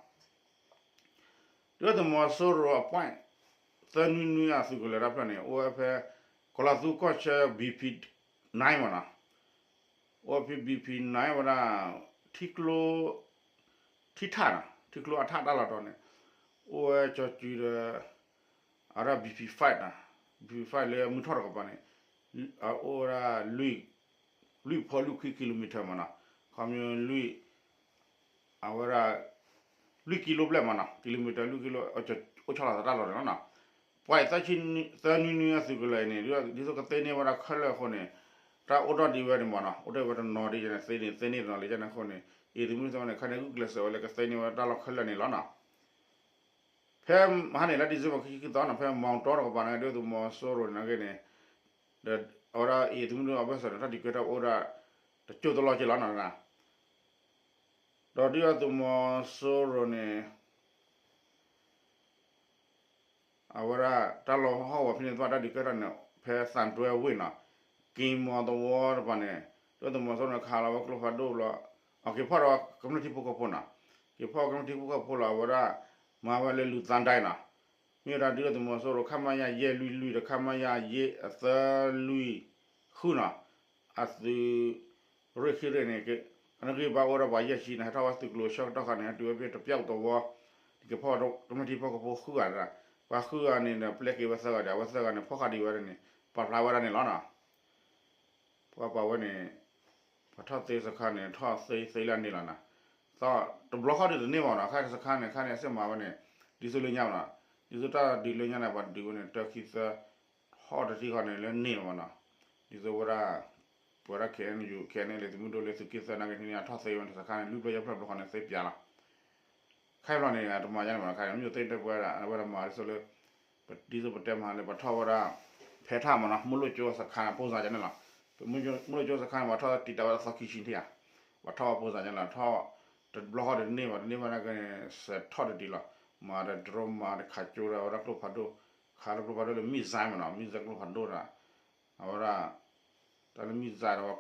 ဒုၣ်ဒါသုးမီၤစိရိၤအ point သၢနွံနွံအသုးကလၢၤတဖျၢၣ်န့ၣ် အိၣ်ဝဲဖဲ ကီး ပလီၢ်သူကီၢ်ဆၢ BP nine မ့ၢ်နီၤ, အိၣ်ဖဲ BP nine ဝဲဒၣ် ထံကျိ ထံထၣ်နီၤ, ထံကျိအထၣ်တၢ်လီၢ်တီၤန့ၣ် အိၣ်ဝဲကၠီၤစုဒီး အဝဲဒၣ် BP five နီၤ, BP five လၢမုၢ်ထီၣ်တကပၤန့ၣ် အိၣ်ဝဲဒၣ် လွံၢ်ဖီလွံၢ်ခံ kilometer မ့ၢ်နီၤ, ခီဖျိလွံၢ် အဝဲဒၣ် လွံၢ်ကံလိဘျဲၣ်မ့ၢ်နီၤ, kilometer လွံၢ်ကံလိ အိၣ်ဆီလီၤသးတၢ်လီၢ်န့ၣ်လီၤနီၤ. ပှၤအံၤ သၢနွံနွံအသုးကလၢၤအံၤန့ၣ် ဒ်သိးကသ့န့ၢ်ဝဲဒၣ်ခဲလၢာ်အဃိန့ၣ် တၢ်အိၣ်ထီၣ်ဒံးဝဲန့ၣ်မ့ၢ်နီၤ, အိၣ်ထီၣ်ဝဲတနီၤဒ်န့ၣ် သ့န့ၢ် သ့န့ၢ်တနီၤလံန့ၣ်အဃိန့ၣ် အံၤသုးမုၢ်သ့ၣ်တဖၣ်န့ၣ် ခါန့ၣ်ဂုာ်ကျဲးစၢးဝဲလၢကသ့န့ၢ်ဝဲတၢ်လီၢ်ခဲလၢာ်န့ၣ်လီၤနီၤ. ဖဲမဟါန့ၣ်လၢ December ခံဆံခံသီနီၤ, ဖဲမီတီတကပၤန့ၣ် ဒုၣ်ဒါသုးမီၤစိရိၤန့ၣ်က့န့ၣ် ဒီးအဝဲဒၣ်အံၤသုးမုၢ်ဒိၣ်အဘၢၣ်စၢၤန့ၣ် တၢ်ဒုးကဲထီၣ်အိၣ်ဒၣ် တကၠိတလီၢ်က့လီၤနီၤ, ဒီးဒုၣ်ဒါသုးမီၤစိရိၤန့ၣ် အဝဲဒၣ်တၢ်လီၢ်ဟီၣ်ကဝီၤဖဲန့ၣ် သဘၣ်တၢ်ဒုးကဲထီၣ်န့ၣ် ဖဲသံတွဲဝ့ၢ်နီၤ, က့ၤမီၤသဝီတပၤန့ၣ် ဒုၣ်ဒါသုးမီၤစိရိၤန့ၣ် ခးလီၤဝဲကျိဖးဒိၣ်လီၤ, အက့ၤဖီၣ်ဒီးကမျၢၢ်ထံဖိကီၢ်ဖိနီၤ, က့ၤဖီၣ်ကမျၢၢ်ထံဖိကီၢ်ဖိလီၤ အဝဲဒၣ် မၤဝဲလၢလူၤသးဒဲနီၤ, မ့ၢ်ဝဲဒၣ်ဒုၣ်ဒါသုးမီၤစိရိၤ ခမရ ယဲၢ်လွံၢ်လွံၢ်ဒီး ခမရ သၢလွံၢ်ဃုနီၤ, အသုး ရ့ၣ်ခံရ့ၣ်န့ၣ် ကနဂံၢ်ဘါအိၣ်ဝဲဒၣ်ပှၤယဲၢ်ဆံန့ၣ် ဟဲထီၣ်ဝဲသုးကျိၤဆၢကတီၢ်ခါန့ၣ် ဟဲတုၤဝဲဖဲတပျၢ်သဝီ, က့ၤဖီၣ်ကမျၢၢ်ထံဖိကီၢ်ဖိဃုဂၤ, ပှၤဃုဂၤန့ၣ်ဒီး ပျဲက့ၤဝဲသၢဂၤဒီး အဝဲသၢဂၤန့ၣ် ဖီၣ်ဃာ်ဒံးဝဲန့ၣ် ပာ်ဖျါဝဲဒၣ်န့ၣ်လီၤနီၤ. ပှၤပာ်ဝဲန့ၣ် ပှၤထီၣ်သ့စခါန့ၣ် ထီၣ်သ့သ့လၢအန့ၣ်လီၤနီၤ, တဘျီဃီဒုးတန့ၢ်ဘၣ်နီၤ, ခါစခါန့ၣ် ခါန့ၣ်အစ့ၢ်မၤဝဲန့ၣ် ဒ်သိးလၢညါနီၤ, ဒ်သိးတၢ်ဒုးလၢညါန့ၣ် ပှၤဒုးဝဲန့ၣ် တၢခံသၢ ထီၣ်တထံၣ်ဃီန့ၣ်လၢန့ၣ်လီၤမ့ၢ်နီၤ, ဒ်သိးဝဲဒၣ် ပဝဲဒၣ် KNU KNLA သုးမုၢ်ဒိၣ်လၢသုးက့သၢနာ်က့န့ၣ် အထီၣ်သ့ဝဲန့ၣ် တစခါန့ၣ် လွံၢ်ဘျီယဲၢ်ဘျီဘျီဃီန့ၣ် သ့ပၠးလီၤ. ခဲအံၤဘျီန့ၣ် တမၤယါန့ၣ်မ့ၢ်နီၤ, ခဲအံၤ မ့ၢ်ယိၤသ့ၣ်တဲပဝဲဒၣ် အဝဲဒၣ်မၤဒ်သိးလၢ ဒ်သိးပတဲမၤလၢ ပှၤထီၣ်ဝဲဒၣ် ဖဲထၣ်မ့ၢ်နီၤ, မုၢ်လိၣ်ကၠိစခါန့ၣ် ပိၢ်စါယါန့ၣ်လီၤ, မုၢ်လိၣ်ကၠိစခါန့ၣ် ပှၤထီၣ်တံာ်တာ်ဝဲဒၣ်သီခံဆံထံၣ်ဧါ, ပှၤထီၣ်ဝဲပိၢ်စါယါန့ၣ်လီၤ, ထီၣ် တဘျီဃီဒုးတန့ၢ်ဘၣ်, တန့ၢ်ဘၣ်နာ်က့န့ၣ် စဲးထီၣ်တဒံးလီၤ, မၤဒီး drone မၤဒီးခးကၠိဒီး အဝဲဒၣ်ကျိဖးဒိၣ်, ခးလၢကျိဖးဒိၣ်လၢ missile မ့ၢ်နီၤ, missile ကျိဖးဒိၣ်ဒီး အဝဲဒၣ် တၢ်လၢ missile ဒီးဝဲ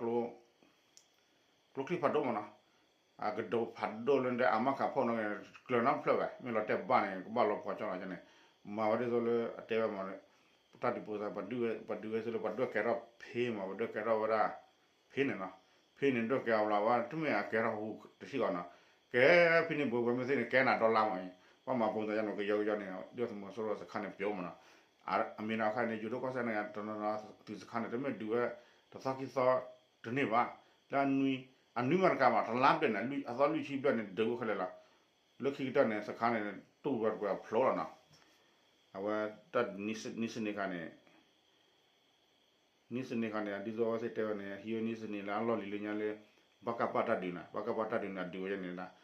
ကျိချံဖးဒိၣ်မ့ၢ်နီၤ, အကဒိးဖးဒိၣ်လၢဒဲအမါခးဖီၣ်နီၤ ကျၢၤနီတဖျၢၣ်ဘၣ်, မ့ၢ်လီၤတဲာ်ဘၣ်န့ၣ် ကဘၣ်လီၤပှီၤကၠီလီၤန့ၣ်, မၤဝဲဒ်သိးလၢအတဲဝဲမ့ၢ် တၢ်ဒုးပိၢ်စါ ပှၤဒုးဝဲစ့ၢ်လၢ ပှၤဒွဲၣ်ကဲထီၣ်ဖဲမ့ၢ် ပှၤဒွဲၣ်ကဲထီၣ်ဝဲဒၣ် ဖဲန့ၣ်နီၤ, ဖဲန့ၣ်ဒွဲၣ်ကဲအီၤလီၤ ဝဲတမ့ၢ်အကဲထီၣ်ဟူတဆံးဂီၤနီၤ, ကဲဖဲန့ၣ်ဘိးဘၣ်မ့ၢ်သ့န့ၣ် ကဲနၤဒီလါမ့ၢ်, ပှၤမၤပိၢ်စါယါန့ၣ် ကယီကယီန့ၣ် ဒုၣ်ဒါသုးမီၤစိရိၤစခါန့ၣ်ပျိမ့ၢ်နီၤ, အမ့ၢ်နီၤခါန့ၣ် ယိၤဒိၣ်ကီၢ်စဲၣ်န့ၣ် တနီၤနီၤသုးစခါန့ၣ် တမ့ၢ်ဒုးဝဲ တသီခံသီ တန့ၢ်ဘၣ်, လၢ အနွံမးတကးမး တလါဘျဲၣ်န့ၣ် အသီလွံၢ်ဆံဘျဲၣ်န့ၣ် ဒုးအိၣ်ခဲလၢာ်လီၤ, လၢခံကတၢၢ်န့ၣ် စခါန့ၣ် တူၢ်ဝဲတကွဲးဖျိလီၤနီၤ, အဝဲတၢ်နံၣ်စနံးခါန့ၣ် နံၣ်စနံးခါန့ၣ် ဒ်သိးအဝဲသ့ၣ်တဲဝဲန့ၣ် ဟံးဝဲနံၣ်စနံးလၢအလီၢ်လံၤလၢညါလၢ ပကဖ တၢ်ဒုးန့ၣ် ပကဖ တၢ်ဒုးန့ၣ် အဒုးဝဲန့ၣ်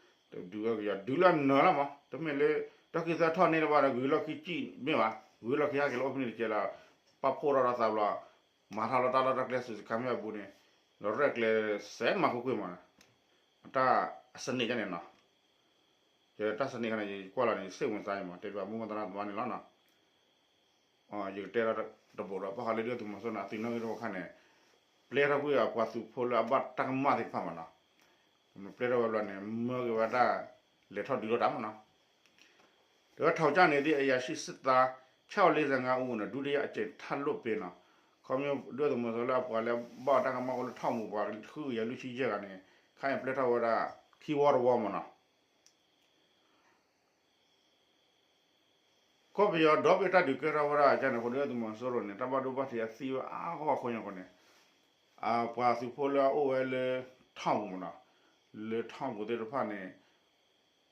ဒုးဝဲကယီ ဒုးလၢအနၢၤလီၤမး တမ့ၢ်လၢ တၢ်ခံသၢထီၣ်န့ၢ်တဘၣ်ဒီး ဂုၤလီၢ်ခံကံၣ်မ့ၢ်ဘၣ် ဂုၤလီၢ်ခံဟဲက့ၤလၢအိၣ်ဖဲန့ၣ်တကဲလီၤ, ပာ်ဖှိၣ်ထီၣ်ဒီးသးဘျီ မၤထီၣ်လၢတၢ်လီၢ်တၢ်ကျဲ စူၣ်စခါမ့ၢ်အဘူးန့ၣ် ဒီးရဲၣ်ကျဲၤစဲးမၤကွ့ၢ်ကွ့ၢ်မး အတၢ်အစနစ်ကန့ၣ်နီၤ, ယတၢ်စနစ်ခါန့ၣ် ယကွၢ်လီၤန့ၣ် ယစိတ်ဝင်စားမး တဲဘၣ်မိၢ်မိၢ်သရၣ်သရၣ်န့ၣ်လီၤနီၤ, ယကတဲဒီးတဘိးဒီး ဘၣ်ဃးလၢဒုၣ်ဒါသုးမီၤစိရိၤန့ၣ် အသုးနီၣ်ဂံၢ်တဘိခါန့ၣ် ပျဲထီၣ်ကွံာ်အပှၤသုးဖိလၢအဘၣ်တၢ်ကမၣ်သ့ၣ်တဖၣ်မးနီၤ, ပျဲထီၣ်ဝဲဘျီန့ၣ် မၢက့ၤဝဲဒၣ် လဲၤထီၣ်ဒုးထီၣ်တၢ်မးနီၤ ဒီးထောင်ချနေသည့် အရာရှိစစ်သား ခြောက်လေးဆယ့်ငါးဦးကို ဒုတိယအကြိမ် ထပ်လွှတ်ပေးနီၤ, ခီဖျိဒုၣ်ဒါသုးမီၤစိရိၤလၢအပှၤလၢအဘၣ်တၢ်ကမၣ်အိၣ်လၢထောင်ပူၤ ပှၤဃုကယၤလွံၢ်ဆံယဲၢ်ဂၤန့ၣ် ခါအံၤပျဲထီၣ်ဝဲဒၣ် ခံဝီတဝီမးနီၤ ကီၢ်ပယီၤဒီဘ့ၣ်တၢ်ဒုးကဲထီၣ်ဝဲဒၣ်အကန့ၣ် ဃိဒုၣ်ဒါသုးမီၤစိရိၤန့ၣ် တၢ်ဘၣ်ဒိဘၣ်ထံးအသံဝဲအါဂီၢ်အဃိန့ၣ် အပှၤသုးဖိလၢအအိၣ်ဝဲလၢ ထောင်ပူၤမးနီၤ, လၢထောင်ပူၤသ့ၣ်တဖၣ်န့ၣ်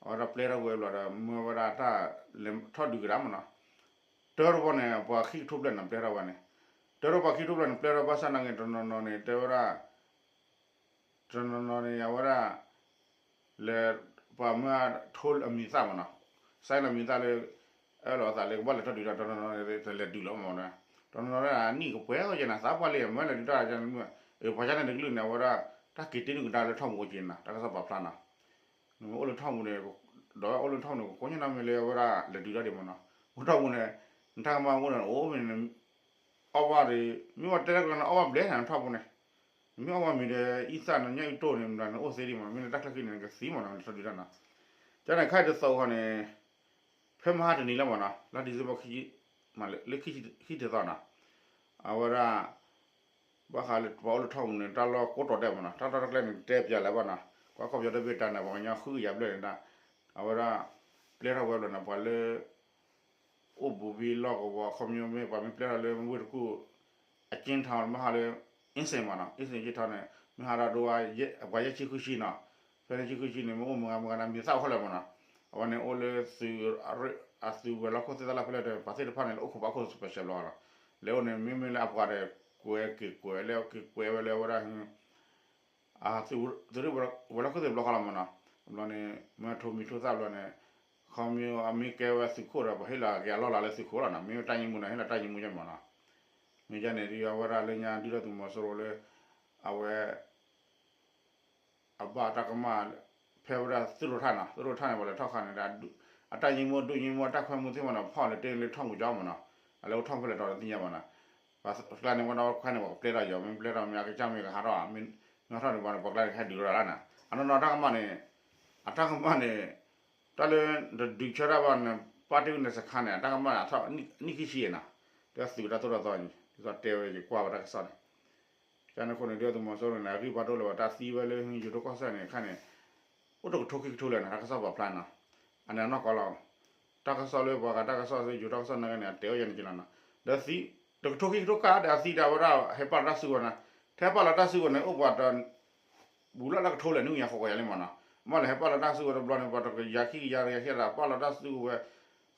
အဝဲဒၣ်ပျဲထီၣ်ကွံာ်ဝဲဘျီဒီး မၢဝဲဒၣ်တၢ်လဲၤထီၣ်ဒုးကဒါမးနီၤ, တၢတဘီန့ၣ် ပှၤခံကထိဘျဲၣ်န့ၣ် ပျဲထီၣ်ဝဲန့ၣ်, တၢတဘီခံကထိဘျဲၣ်န့ၣ် ပျဲထီၣ်ဘၣ်ဆၣ်နာ်က့ တနီၤနီၤန့ၣ် တဲဝဲဒၣ် တနီၤနီၤန့ၣ် အဝဲဒၣ် လဲၤ ပှၤမၢထိလၢအမံၤသၣ်မးနီၤ, စဲလၢအမံၤသၣ်လၢ အၢၣ်လီၤအသးလၢကဘၣ်လဲၤထီၣ်ဒုးဒီး တနီၤနီၤန့ၣ် တလဲၤဒုးလီၤမးနီၤ, တနီၤနီၤန့ၣ် နံၣ်ကပှဲၤအီၤယဲနၤ သးပှၢ်လံ မၢလဲၤဒုးတၢ် ပှၤကန့ၣ်တကလုာ်န့ၣ် အဝဲဒၣ် တၢ်က့ၤတ့နုာ်ကဒါလၢထောင်ပူၤအိၣ်က့ၤနၤ တၢ်ကစီၣ်ပာ်ဖျါနီၤ, နမ့ၢ်အိၣ်လၢထောင်ပူၤန့ၣ် ဒီးအိၣ်လၢထောင်ပူၤန့ၣ် ကကိးညါနၤမ့ၢ်လၢအဝဲဒၣ်လဲၤဒုးတၢ်ဒံးမးနီၤ, အိၣ်ထောင်ပူၤန့ၣ် နတၢ်ကမၣ်အိၣ်န့ၣ် အိၣ်မ့ၢ် အီၣ်ဘၣ်ဒီး မ့ၢ်ဝဲတဲတၢ်ကလီနအီၣ်ဘၣ်ဘျဲၣ်နၤ ထောင်ပူၤန့ၣ်, နမ့ၢ်အီၣ်ဘၣ်မ့ၤဒီး အံသၣ်နညၣ်အံတိၢ်န့ၣ် မ့ၢ်နအိၣ်သ့ဒံးမးနီၤ, မ့ၢ်နတၢ်ချၢဃံန့ၣ် နကသံမးနီၤ လဲၤထီၣ်ဒုးတၢ်နီၤ, ကန့ၣ်ခါအံၤတသီဃီန့ၣ် ဖဲမဟါတနံၤလၢမးနီၤ လါ December ခံ လၢခံထံၣ်သီနီၤ, အဝဲဒၣ် ဘၣ်ဃးလၢပှၤအိၣ်လၢထီၣ်ပူၤန့ၣ် တၢ်လီၢ်ကိးတီၤဒဲးမးနီၤ, တၢ်လီၢ်တၢ်ကျဲန့ၣ် တဲပျးလၢၤဘၣ်နီၤ, ကွၢ်ခီၣ်ပယီၤတဘ့ၣ်တၢ်န့ၣ် ပှၤကညီဃုကယၤဘျဲၣ်န့ၣ်ဒၣ်, အဝဲဒၣ် ပျဲထီၣ်ဝဲဘျီန့ၣ် ပှၤလၢ အိၣ်ဘူးဘံလီၢ်ကဝီၤ ခီဖျိမ့ၢ်ပှၤမ့ၢ်ပျဲထီၣ်လၢဝ့ၢ်တကူၣ် အကၠ့ထီၣ် မ့ၢ်ဟးလၢ အ့စ့ၣ်မးနီၤ, အ့စ့ၣ်ကၠ့ထီၣ်န့ၣ် မ့ၢ်ဟးဒီးဒိဝဲ ပှၤယဲၢ်ဆံဃုဆံနီၤ, ဖဲန့ၣ်ဆံဃုဆံန့ၣ် မ့ၢ်အိၣ်မုၢ်ဂၤမုၢ်ဂၤန့ၣ် မံၤသၣ်အိၣ်ခဲလၢာ်မးနီၤ, အဝဲန့ၣ်အိၣ်လၢ အသုးဝဲၤလီၢ်ခိၣ်သ့ၣ်တဖၣ်လၢဖဲလဲၣ်ဒီး ပှၤသ့ၣ်တဖၣ်န့ၣ် လၢအိၣ်ခိးဘၣ်ခိၣ် special လီၤနီၤ, လဲၤအိၣ်န့ၣ် မ့မ့ၢ်လၢအပှၤဒီး ကွဲးက့ၤကွဲးလၢက့ၤကွဲးဝဲလၢဝဲဒၣ် သုးရ့ၣ်ဝဲၤလီၢ်ခိၣ်သ့ၣ်တဘျီဃီလီၤမးနီၤ, ဘျီန့ၣ် မ့ၢ်ထိးမံၤထိးသၣ်ဘျီန့ၣ် ခီဖျိအမ့ၢ်ကဲဝဲသုးခိၣ်ဒီး ပှၤဟ့ၣ်လီၤက့ၤအလီၢ်လၤလၢသုးခိၣ်လီၤနီၤ, မ့ၢ်တၢ်ယံမူန့ၣ် ဟ့ၣ်လီၤတၢ်ယံမူယဲမးနီၤ, မ့ၢ်ဒ်န့ၣ်ဒီး အဝဲဒၣ်လၢညါဒုၣ်ဒါသုးမီၤစိရိၤလၢ အဝဲ အဘၣ်တၢ်ကမၣ် ဖဲဝဲဒၣ်သုးရိၣ်ထၣ်နီၤ, သုးရိၣ်ထၣ်န့ၣ် ပှၤလဲၤထီၣ်ခါန့ၣ်ဒီး အတၢ်ယံမူဒုးယံမူအတၢ်ခွဲမူသ့ၣ်မးနီၤ ဖီၣ်လၢတ့ၢ်လၢထီၣ်ပူၤကၠီမးနီၤ, အလဲၤအိၣ်ထီၣ်ဖဲလဲၣ်တီၤတသ့ၣ်ညါဘၣ်နီၤ, ပှၤကျါန့ၣ် ဝဲဒီးခွါန့ၣ် ပှၤကပျဲထီၣ်ယီၤ မ့ၢ်ပျဲထီၣ်မ့ၢ်အကစၢ်မ့ၢ်ကဟးထီၣ် မ့ၢ်ထီၣ်န့ၣ် ပှၤန့ၣ် ပှၤကျါန့ၣ် ကဟဲဒုးထီၣ်ဒၣ်နီၤ, အနီၢ်နီၢ်တၢ်ကမၣ်န့ၣ် အတၢ်ကမၣ်န့ၣ် တၢ်လၢတဒုးဆၢတၢ်ဘၣ်န့ၣ် ပၣ်တ့ၢ်ဝဲန့ၣ်စခါန့ၣ် အတၢ်ကမၣ်န့ၣ် အထီၣ်နံၣ်ခံဆံယဲၢ်နီၤ, ဒ်သိးသုးတၢ်သိၣ်တၢ်သီန့ၣ် ဒ်သိးတဲဝဲယကွၢ်ဝဲတၢ်ကစီၣ်န့ၣ် ကန့ၣ်အဃိန့ၣ် ဒုၣ်ဒါသုးမီၤစိရိၤန့ၣ် အဂံၢ်ဘါတအိၣ်လၢၤဘၣ်တၢ်သံဝဲလၢဟံးယိၤဒိၣ်ကီၢ်စဲၣ်န့ၣ် ခါန့ၣ် အိၣ်တကထိခံကထိလၢာ်နီၤ တၢ်ကစီၣ်ပာ်ဖျါနီၤ, အန့ၣ်အနီၢ်ကီၢ်လီၤ, တၢ်ကစီၣ်လၢပှၤဂၤတၢ်ကစီၣ်လၢယိၤတၢ်ကစီၣ်နာ်က့န့ၣ် အတဲဝဲယဲန့ၣ်ကလီၤနီၤ, ဒီးသံ တကထိခံကထိကါဒီးအသံဒီးအဝဲဒၣ်ဟဲပာ်လီၤတၢ်စုကဝဲၤနီၤ, ထဲပာ်လီၤတၢ်စုကဝဲၤန့ၣ် အိၣ်ပှၤတ ဘူးလၢလၢကထိလဲၣ် နွံကယၤဃိးကယၤလံမးနီၤ, မ့ၢ်လဲၤဟဲပာ်လီၤတၢ်စုကဝဲၤတဘျီန့ၣ် ပှၤတကယၤခံကယၤတကယၤခံဒီး ပာ်လီၤတၢ်စုကဝဲၤ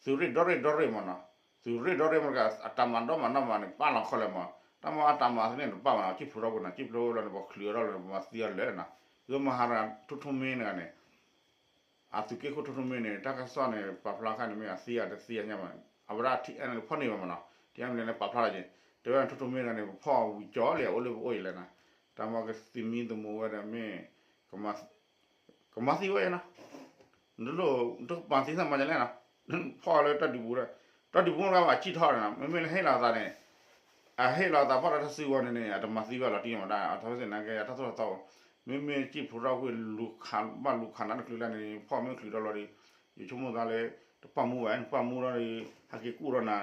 သုးရ့ၣ်ဒီရ့ၣ်ဒီရ့ၣ်မးနီၤ, သုးရ့ၣ်ဒီရ့ၣ်မးတကး အတၢ်မၤဒီမၤနီၢ်မးန့ၣ် ပာ်လီၤခဲလၢာ်မး, တၢ်မၤအတၢ်မၤသ့ၣ်န့ၣ်တပာ်မးနီၤ, ကံၣ်ဖျိးထီၣ်ကွံာ်နီၤ, ကံၣ်ဖျိးဝဲလီၤန့ၣ် ပှၤချုးအီၤထီၣ်လီၤန့ၣ်ပှၤမၤသံအီၤလၢာ်နီၤ, ဒ်သိးမဟါရၤထိၣ်ထိၣ်မ့ၢ်န့ၣ်ဂၤန့ၣ် အသုးက့ခိၣ်ထိၣ်ထိၣ်မ့ၢ်န့ၣ် တၢ်ကစီၣ်န့ၣ် ပာ်ဖျါခါန့ၣ်မ့ၢ်အသံအတသံအညါမး, အဝဲဒၣ် ထံၣ်အဲၣ်န့ၣ် ဖီၣ်န့ၢ်ဘၣ်မးနီၤ, ထံၣ်အဲၣ်န့ၣ်ပာ်ဖျါလီၤက့ၤ, တဲဝဲဒၣ်ထိၣ်ထိၣ်မ့ၢ်တဂၤန့ၣ် ပဖီၣ်ဝံၤကၠီလံ အအိၣ်လၢပအိၣ်အံၤလဲၣ်နီၤ, တၢ်မၤကသံမံသမူဝဲဒီးမ့ၢ် ကမၤသံဝဲနီၤ, နလိၣ်တပာ်သံသးမၤဒ်လဲၣ်နီၤ, ဖီၣ်လၢတၢ်ဒုးပူၤဒီး, တၢ်ဒုးပူၤမ့ၢ်တဂၤဘၣ်အစံၣ်ထီၣ်နီၤ, မ့မ့ၢ်လၢဟ့ၣ်လီၤသးန့ၣ် အဟ့ၣ်လီၤသးဖီၣ်လီၤတၢ်စုကဝဲၤန့ၣ်န့ၣ် အတမၤသံဘၣ်လီၤတံၢ်မးဒၣ် အထီၣ်စ့ၢ်နာ်က့ အတၢ်သိၣ်တၢ်သီ, မ့မ့ၢ်ကံၣ်ဖျိးထီၣ်ကွံာ်လူၤခးဘၣ်လူၤခးနးတချုးလၢ်န့ၣ် ဖီၣ်မ့ၢ်ချုးဒီလီၤဒီး, ယဆိကမိၣ်သးလၢ တပာ်မူဘၣ် နပာ်မူဒီး ဟဲက့ၤကူၣ်ဒီးနၤ,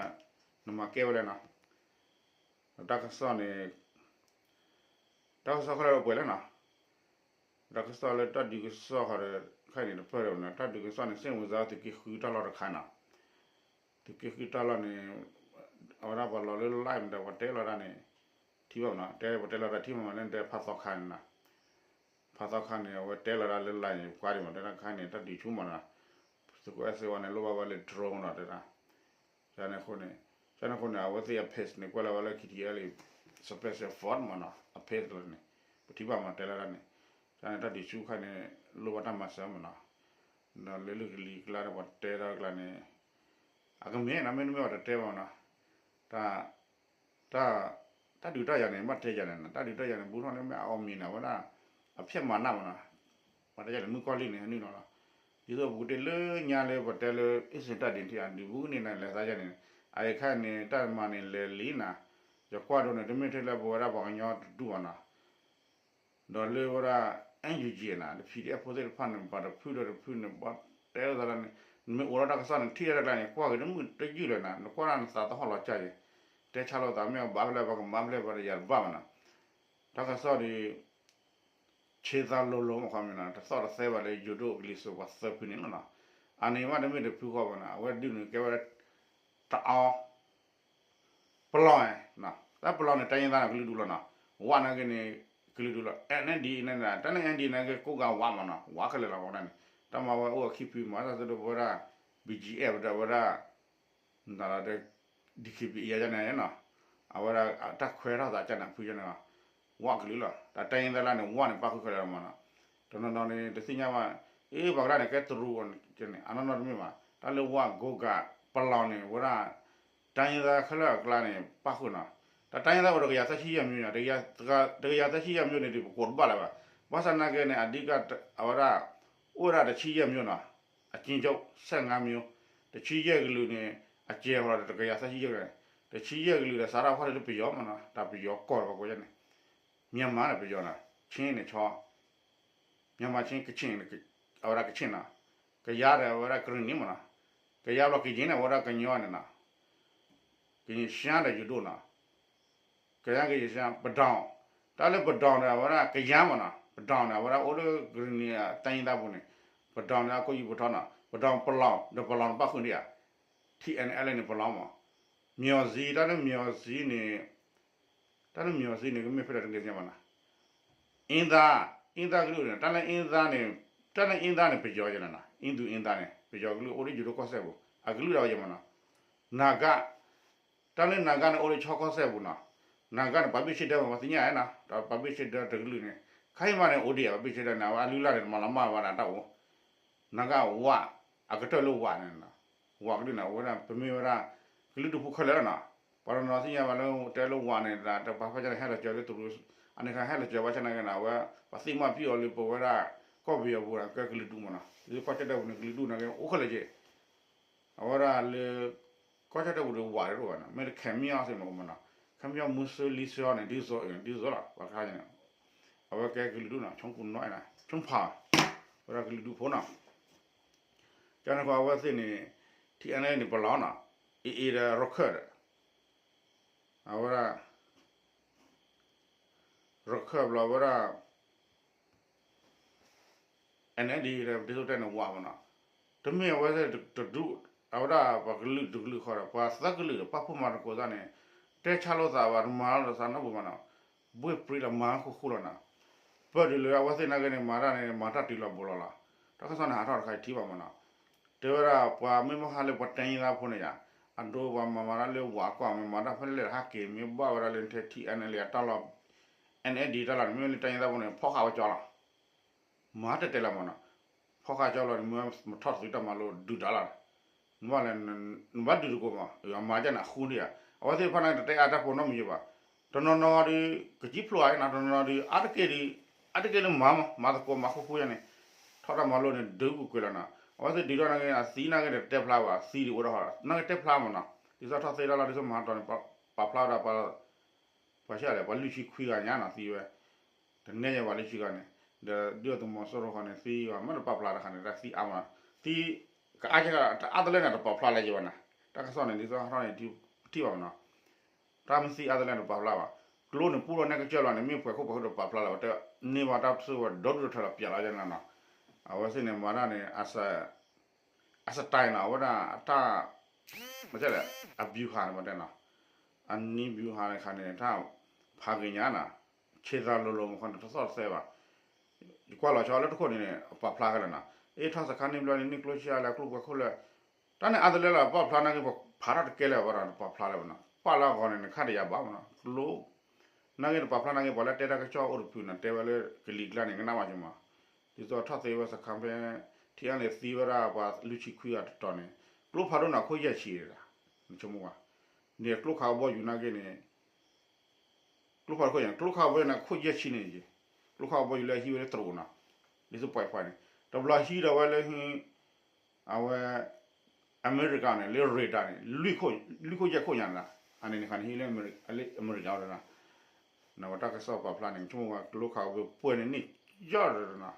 နမၤကဲဝဲလဲၣ်နီၤ, တၢ်ကစီၣ်န့ၣ် တၢ်ကစီၣ်ခဲလၢာ်ပှဲၤလၢနီၤ, တၢ်ကစီၣ်လၢတၢ်ဒုးကစီၣ်ဃီဒီး ခဲအံၤန့ၣ်တပၢၢ်ဒီးနီၤ, တၢ်ဒုးကစီၣ်န့ၣ် စ့ၣ်မုၢ်စၢ်သုးက့ဃုတၢ်လီၢ်တခါနီၤ, သုးက့ဃုတၢ်လီၢ်န့ၣ် အဝဲဒၣ်ပှၤလီၤလၢ live မးဒီး ပှၤတဲလီၤတၢ်န့ၣ် ထံၣ်ဘၣ်မးနီၤ, တဲပှၤတဲလီၤတၢ်ထံၣ်မးမးလၢနတဲဖးသီခါန့ၣ်နီၤ, ဖးသီခါန့ၣ် အဝဲတဲလီၤတၢ်လၢ live န့ၣ် ပှၤဒံးမး တဲဒၣ်ခါန့ၣ် တၢ်ဒုးဆူၣ်မးနီၤ, သုးခိၣ်အဲၣ်စ့ဝါန့ၣ် လိၣ်ဘၣ်ဝဲလၢ drone နီၤ တဲဒၣ် ကန့ၣ်အဃိန့ၣ်, ကန့ၣ်အဃိန့ၣ် အဝဲသ့ၣ်အ page န့ၣ် ကွဲးလီၤဝဲလၢ KTLA Special Force မးနီၤ, အ page လီၤန့ၣ်, ပထံၣ်ဘၣ်မးတဲလီၤတၢ်န့ၣ်, ကန့ၣ်တၢ်ဒုးဆူၣ်ခါန့ၣ် လိၣ်ဘၣ်တၢ်မၤစၢၤမးနီၤ, ဒီးလၢလၢကလံၤကျါန့ၣ် ပှၤတဲထီၣ်ကျါန့ၣ်, အကမ့ၢ်နီၤ မ့တမ့ၢ်ပှၤတတဲဘၣ်နီၤ, တၢ် တၢ် တၢ်ဒုးတၢ်ယၤန့ၣ် ဘၣ်တဲယၤန့ၣ်နီၤ, တၢ်ဒုးတၢ်ယၤန့ၣ် ဘူးထီၣ်လၢမ့ၢ်အအီၣ်မံၤန့ၣ် အဝဲဒၣ် အဖျက်မၤနးမးနီၤ, ပှၤတဲယၤန့ၣ် မုၣ်ကီၢ်လံၢ်န့ၣ် ဟဲနုာ်လီၤလီၤ, ဒ်သိးပကတဲလၢညါလၢပတဲလၢ အ့စ့ၣ်တၢ်ဒ့ၣ်ထံၣ် အဒုးဘူးကန့ၢ်နၤလဲၤသးယၤန့ၣ်, အအံၤခါန့ၣ် တၢ်မၤန့ၣ်လဲၤလံနၤ, ယကွၢ်ဒိၣ်န့ၣ် တမ့ၢ်ထဲလၢပဝဲဒၣ်ပှၤကညီတဒူၣ်ဘၣ်နီၤ ဒီးလၢဝဲဒၣ် NUG နီၤ PDF ဖိသ့ၣ်တဖၣ်န့ၣ် ပှၤတဖုဒီးတဖုန့ၣ် ပှၤတဲလိာ်သးလၢန့ၣ် နမ့ၢ်အိးထီၣ်တၢ်ကစီၣ်န့ၣ် ထံၣ်ဝဲတၢ်ကျါန့ၣ် ကွၢ်က့ၤတမုာ်တယုၢ်လၢၤနၤ, နကွၢ်ဒၣ်နသးသဟီၣ်လီၤကၢ်ယဲၢ်, တဲဆါလိာ်သးမ့ၢ်အဘၣ်ဖဲလဲၣ် ပှၤကမၤဖဲလဲၣ် ပှၤတယၤတဘၣ်ဘၣ်နီၤ, တၢ်ကစီၣ်ဒီး ဆ့သးလိၤလိၤမ့ၢ်ခီမ့ၢ်နီၤ တသီၣ်တသဲဘၣ်လၢယိၤဒိၣ်ကလံၤစိးပှၤသၢဖုန့ၣ်လီၤနီၤ, အန့ၣ်မ့တမ့ၢ်တဖုဃီဘၣ်နီၤ အဝဲဒုးန့ၣ်ကဲဝဲ တအီ ပလီၢ်န့ၣ်, တၢ်ပလီၢ်န့ၣ် တိုင်းရင်းသားန့ၣ် ကလုာ်ဒူၣ်လီၤနီၤ, ဝနာ်က့န့ၣ် ကလုာ်ဒူၣ်လီၤ, NLD န့ၣ် တၢ်လၢ NLD နာ်က့ ကိးဂၤဝါမ့ၢ်နီၤ, ဝါခဲလၢာ်လီၤဝဲဒၣ်န့ၣ်, တၢ်မၤဝဲအိၣ်အခံဖုမး တၢ်သဒိပဝဲဒၣ် ဘီၣ်ကၠံအ့ၣ် ဒီးဝဲဒၣ် နတၢ်လီၤ ဒီး DKBA ယါန့ၣ်နီၤ, အဝဲဒၣ်တၢ်ခွဲးထီၣ်သးကၢ်န့ၣ်ဖုယါန့ၣ်လီၤ, ဝကလုာ်လီၤ, တၢ်တိုင်းရင်းသားလၢန့ၣ် ဝန့ၣ်ပၣ်ဃုာ်ခဲလၢာ်လီၤမ့ၢ်နီၤ, တနီၤနီၤန့ၣ် တသ့ၣ်ညါဘၣ်, အ့ ပှၤကလၢန့ၣ် ကဲတရူးန့ၣ် အနီၢ်နီၢ်တမ့ၢ်ဘၣ်, တၢ်လၢဝ ကိးဂၤ ပလီၢ်န့ၣ် ဝဲဒၣ် တိုင်းရင်းသားခဲလၢာ်အကျါန့ၣ် ပၣ်ဃုာ်နီၤ, တၢ်တိုင်းရင်းသားအိၣ်တကယၤသၢဆံယဲၢ်မျိုးနီၤ, တကယၤသၢဆံယဲၢ်မျိုးန့ၣ်ဒီး ပကိးတဘၣ်လၢၤဘၣ်, ဘၣ်ဆၣ်နာ်က့န့ၣ် အဓိက အဝဲဒၣ် အိၣ်ဝဲဒၣ်တဆံယဲၢ်မျိုးနီၤ, အကျဉ်းချုပ် ဆယ့်ငါးမျိုး, တဆံယဲၢ်ကလုာ်န့ၣ် အကျဲဃီဒီးတကယၤသၢဆံယဲၢ်ကလုာ်, တဆံယဲၢ်ကလုာ်ဒီးစးထီၣ်ဖီၣ်လၢပယီၤမ့ၢ်နီၤ, တၢ်ပယီၤကီၢ်ဒီးပှၤကိးယါန့ၣ်, မြန်မာန့ၣ်ပယီၤနီၤ, ချင်းန့ၣ် မြန်မာချင်း ကချင် အဝဲဒၣ်ကချင်နီၤ, ကယၤဒီးအဝဲဒၣ်ကရင်နီၤမ့ၢ်နီၤ, ကယၤဘျီကရင်န့ၣ် အဝဲဒၣ်ကညီန့ၣ်နီၤ, ကရင် ရှမ်းဒီးယိၤဒိၣ်နီၤ, ကယၤကယၤ ပဒီၣ်, တၢ်လၢပဒီၣ်န့ၣ် အဝဲဒၣ်ကယၤမ့ၢ်နီၤ, ပဒီၣ်န့ၣ် အဝဲဒၣ်အိၣ်လၢကရံၣ်နံၤအတၢ်ယံသးပူၤန့ၣ်, ပဒီၣ်န့ၣ် အကိးယံၤပထီနီၤ, ပဒီၣ်ပလီၢ် ဒီးပလီၢ်န့ၣ်ပၣ်ဃုာ်ဒံးဧါ, ထံ NLA န့ၣ်ပလီၢ်မ့ၢ်, မၠီၣ်စံ တၢ်လၢမၠီၣ်စံန့ၣ် တၢ်လၢမၠီၣ်စံန့ၣ် ကမ့ၢ်ဖဲလဲၣ်တက့ၢ်မ့ၢ်နီၤ, အ့သါ, အ့သါကလုာ်န့ၣ် တၢ်လၢအ့သါန့ၣ်, တၢ်လၢအ့သါန့ၣ် ပယီၤယဲနီၤ, အ့သူအ့သါန့ၣ် ပယီၤကလုာ်အိၣ်လၢယိၤဒိၣ်ကီၢ်စဲၣ်ပူၤ အကလုာ်ဒၣ်ဝဲယဲမ့ၢ်နီၤ, နၤဂၤ တၢ်လၢနၤဂၤန့ၣ် အိၣ်လၢခၠီကီၢ်စဲၣ်ပူၤနီၤ, နၤဂၤန့ၣ် ပှၤဘ့ၣ်ဆ့ဒၢမ့ၢ်ပှၤသ့ၣ်ညါဧါနီၤ, ဒီးပှၤဘ့ၣ်ဆ့ဒၢတကလုာ်န့ၣ် ခါအံၤမးန့ၣ် အိၣ်ဒံးဧါ ပှၤဘ့ၣ်ဆ့ဒၢန့ၣ် အဝဲအလုၢ်အလၢ်န့ၣ် တမၤလီၤမၢ်ဝဲဒၣ်တၢ်အိၣ်, နၤဂၤဝး, အကတၢၢ်လၢဝးန့ၣ်, ဝးကလုာ်န့ၣ် အဝဲဒၣ် ပမ့ၢ်ဝဲဒၣ် ကလုာ်ဒူၣ်ဖိခဲလၢာ်လီၤနီၤ, ပှၤတနီၤသ့ၣ်ညါဘၣ်လၢတဲလၢဝးန့ၣ် တပာ်ဖျါကန့ၣ် ဟဲလီၤစၢၤလၢတရူး, အန့ၣ်ခါဟဲလီၤစၢၤဘၣ်ဆၣ်နာ်က့န့ၣ် အဝဲ ပှၤသ့ၣ်မၣ်ပျုၢ်အီၤလၢပဝဲဒၣ် ကီၢ်ပယီၤပူၤန့ၣ် ကဲကလုာ်ဒူၣ်မ့ၢ်နီၤ, လၢကီၢ်ဆၣ်ဒၢပူၤန့ၣ် ကလုာ်ဒူၣ်နာ်က့အိၣ်ခဲလၢာ်က့ၤ အဝဲဒၣ်လၢ ကီၢ်ဆၣ်ဒၢပူၤဒီးဝးတအိၣ်ဘၣ်နီၤ, မ့ၢ်တခဲမံအီၤသ့ၣ်မ့ၢ်အိၣ်မ့ၢ်နီၤ, ခဲမံအီၤ မုၢ်ဆၢလံဆၢအီၤန့ၣ် ဒ်သိးအံၤ ဒ်သိးလီၤ ပှၤခါန့ၣ်, အဝဲကဲကလုာ်ဒူၣ်နီၤ, ဆိကမိၣ်နီၤ, ဆိဖး, ဝဲဒၣ်ကလုာ်ဒူၣ်ဖိနီၤ, ကန့ၣ်ဃီအဝဲသ့ၣ်န့ၣ် ထံ NLA န့ၣ် ပလီၢ်နီၤ, အ့ၣ်အ့ၣ်ဒီးရခၢၣ်ဒီး အဝဲဒၣ် ရခၢၣ်ဘျီဝဲဒၣ် NLD ဒီးဒ်သိးတဲန့ၣ်ဝးမ့ၢ်နီၤ, တမ့ၢ်အဝဲသ့ၣ်တဒူၣ်, အဝဲဒၣ်ပှၤကလုာ်တကလုာ်ဃီဒီး ပှၤသၢကလုာ်ဒီး ပာ်ဖှိၣ်မၤသကိးသးန့ၣ် တဲဆါလိာ်သးဘၣ် တမၤလိာ်သးနီတဘျီဘၣ်နီၤ, ဘှ့ၣ်ပြံလီၤမၤဃူဃူလီၤနီၤ, ပၢၢ်ဒုးလၢအဝဲသ့ၣ်နာ်က့န့ၣ် မၤတၢ်န့ၣ် မၤတၢ်တုၤလီၤဘူးလီၤလီၤ, တၢ်ကစီၣ်န့ၣ် ဟးထီၣ်တခါအံၤထံၣ်ဘၣ်မ့ၢ်နီၤ, တဲဝဲဒၣ်ပှၤမ့ၢ်မ့ၢ်ဟးလၢပှၤတဲယံသးဖိန့ၣ်ယါ, အဒိပှၤမၤမၤတၢ်လၢဝးကွၢ်မ့ၢ်မၤတၢ်ဖဲလဲၣ်ဟးက့ၤမ့ၢ်ဘၣ်ဝဲဒၣ်လၢ ထံ NLA အတၢ်လီၢ်, NLD တၢ်လီၢ်န့ၣ် မ့မ့ၢ်လၢတဲယံသးဖိန့ၣ် ဖီၣ်ဃာ်ဝဲကၠီလီၤ မၤတဲတဲလီၤမ့ၢ်နီၤ, ဖီၣ်ဃာ်ကၠီလီၤန့ၣ် မ့ၢ်မထီၣ်တသုတၢ်မၤလိဒုးတၢ်လီၤ, နဘၣ်လဲၣ်, နဘၣ်ဒုးတကိးမး အမၤဒ်န့ၣ်အဃိန့ၣ်ဧါ, အဝဲသ့ၣ်တဖၣ်န့ၣ် တတဲအါတၢ်ဖိနီတမံၤဘၣ်, တနီၤနီၤဒီး ကစံၣ်ဖျိအါနီၤ, တနီၤနီၤဒီး အါတက့ၢ်ဒီး အါတက့ၢ်လၢမၤမး မၤသကိးမၤဃူဃူယါန့ၣ်, ထီၣ်တၢ်မၤလိန့ၣ် ဒုးပူၤကွံာ်လီၤနီၤ, အဝဲသ့ၣ်ဒုးထီၣ်နာ်က့ အသံနာ်က့ဒီးတတဲဖျါဘၣ်, အသံဒုးအိၣ်ဒီးဟီ နာ်က့တဲဖျါမးနီၤ, ဒ်သိးထီၣ်သ့တၢ်လီၤ ဒ်သိးမၤဟးတီၤန့ၣ် ပာ်ဖျါဝဲဒၣ် ပှၤဆံးလဲၣ် ပှၤလွံၢ်ဆံခွံဂၤညါနီၤသံဝဲ, တနဲယဲဘၣ်လွံၢ်ဆံဂၤန့ၣ်, ဒီးဒုၣ်ဒါသုးမီၤစိရိၤဃီန့ၣ် သံဘၣ်မ့ၢ်တပာ်ဖျါတခါန့ၣ် တၢ်သံအါမး, သံ, ကအါကတၢၢ်တအါတလၢန့ၣ် တပာ်ဖျါလၢၤဘၣ်နီၤ, တၢ်ကစီၣ်န့ၣ် ဒ်သိးဟးထီၣ်န့ၣ် ပထံၣ်ဘၣ်မးနီၤ, တၢ်မ့ၢ်သံအါတလၢန့ၣ်တပာ်ဖျါဘၣ်, ကျိန့ၣ်ပူထီၣ်န့ၢ်ကစၢၢ်လီၤန့ၣ် မ့ၢ်ပှဲၤခိၣ်ပှဲၤဃုာ်ဒီးပာ်ဖျါလၢၤဘၣ်, တန့ၢ်ဘၣ်တၢ်ပၢၢ်ဆၢဝဲဒီဒူၣ်ဒီထၢလီၤပျဲလီၤယါန့ၣ်နီၤ, အဝဲသ့ၣ်န့ၣ် မၤတၢ်န့ၣ် အစ အစတၢ်နီၤ အဝဲဒၣ်တၢ်, မ့ၢ်တဲလဲၣ်, အဗျူဟာန့ၣ်မ့ၢ်တဲနီၤ, အနည်းဗျူဟာန့ၣ်ခါန့ၣ် တၢ်ဖးဂ့ၤညါနီၤ, ဆ့သးလိၤလိၤမ့ၢ်ခီန့ၣ် တသီၣ်တသဲဘၣ်, ယကွၢ်လီၤဆီလၢတခိၣ်န့ၣ်န့ၣ် အပာ်ဖျါခဲလၢာ်နီၤ, အ့ၣ်ထီၣ်စခါန့ၣ်ဘျီန့ၣ် န့ၢ်ကျိဆံးအါလဲၣ် ကျိပှဲၤခိၣ်လဲၣ်, တၢ်န့ၣ်အါတလၢလီၤ ပာ်ဖျါနာ်က့ ပဖးထီၣ်တကဲလၢၤဘၣ်ဒီး ပာ်ဖျါလၢၤဘၣ်နီၤ, ပာ်လၢအဂီၢ်န့ၣ် နခါတယၤဘၣ်မ့ၢ်နီၤ, ကျိ နာ်က့တပာ်ဖျါနာ်က့ ပှၤလၢတဲတၢ်ကစီၣ်အိၣ်တဖုန့ၣ် တဲဝဲလၢကလံၤကျါန့ၣ် ကနၣ်ဘၣ်က့ၤမး, ဒ်သိးထီၣ်သ့ဝဲစခါဖဲ ထံအါန့ၣ်သံဝဲဒၣ်ပှၤလွံၢ်ဆံခွံဂၤတတီၤန့ၣ်, ကျိဖးဒိၣ်န့ၣ် အခိၣ်ယဲၢ်ဆံဒီး, နဆိကမိၣ်ဝဲ, န့ၣ်ကျိခးအဘီယူၤနာ်က့န့ၣ် ကျိဖးဒိၣ်ခိၣ်ယဲၢ်န့ၣ် ကျိခးအဘီယူၤန့ၣ် အခိၣ်ယဲၢ်ဆံန့ၣ်ယ့ၢ်, ကျိခးအဘီယူၤလၢအဟံးဝဲလၢတရူးနီၤ, ဒ်သိးပှဲၤပှဲၤန့ၣ် တဘျီဟံးဒီးဝဲလၢ အဝဲ အမဲရကၤန့ၣ် လၢရ့ဒါန့ၣ် လွံၢ်ခိၣ်ယဲၢ်ခိၣ်ညါန့ၣ်လီၤ, အန့ၣ်န့ၣ်ခါန့ၣ် ဟံးလၢအမဲရကၤအီၤဒီး, နဝဲတၢ်ကစီၣ်ပာ်ဖျါန့ၣ် ဆိကမိၣ်ဝဲကျိခးအဘီပှဲၤန့ၣ်န့ၣ် ယီၢ်ဒီးနီၤ,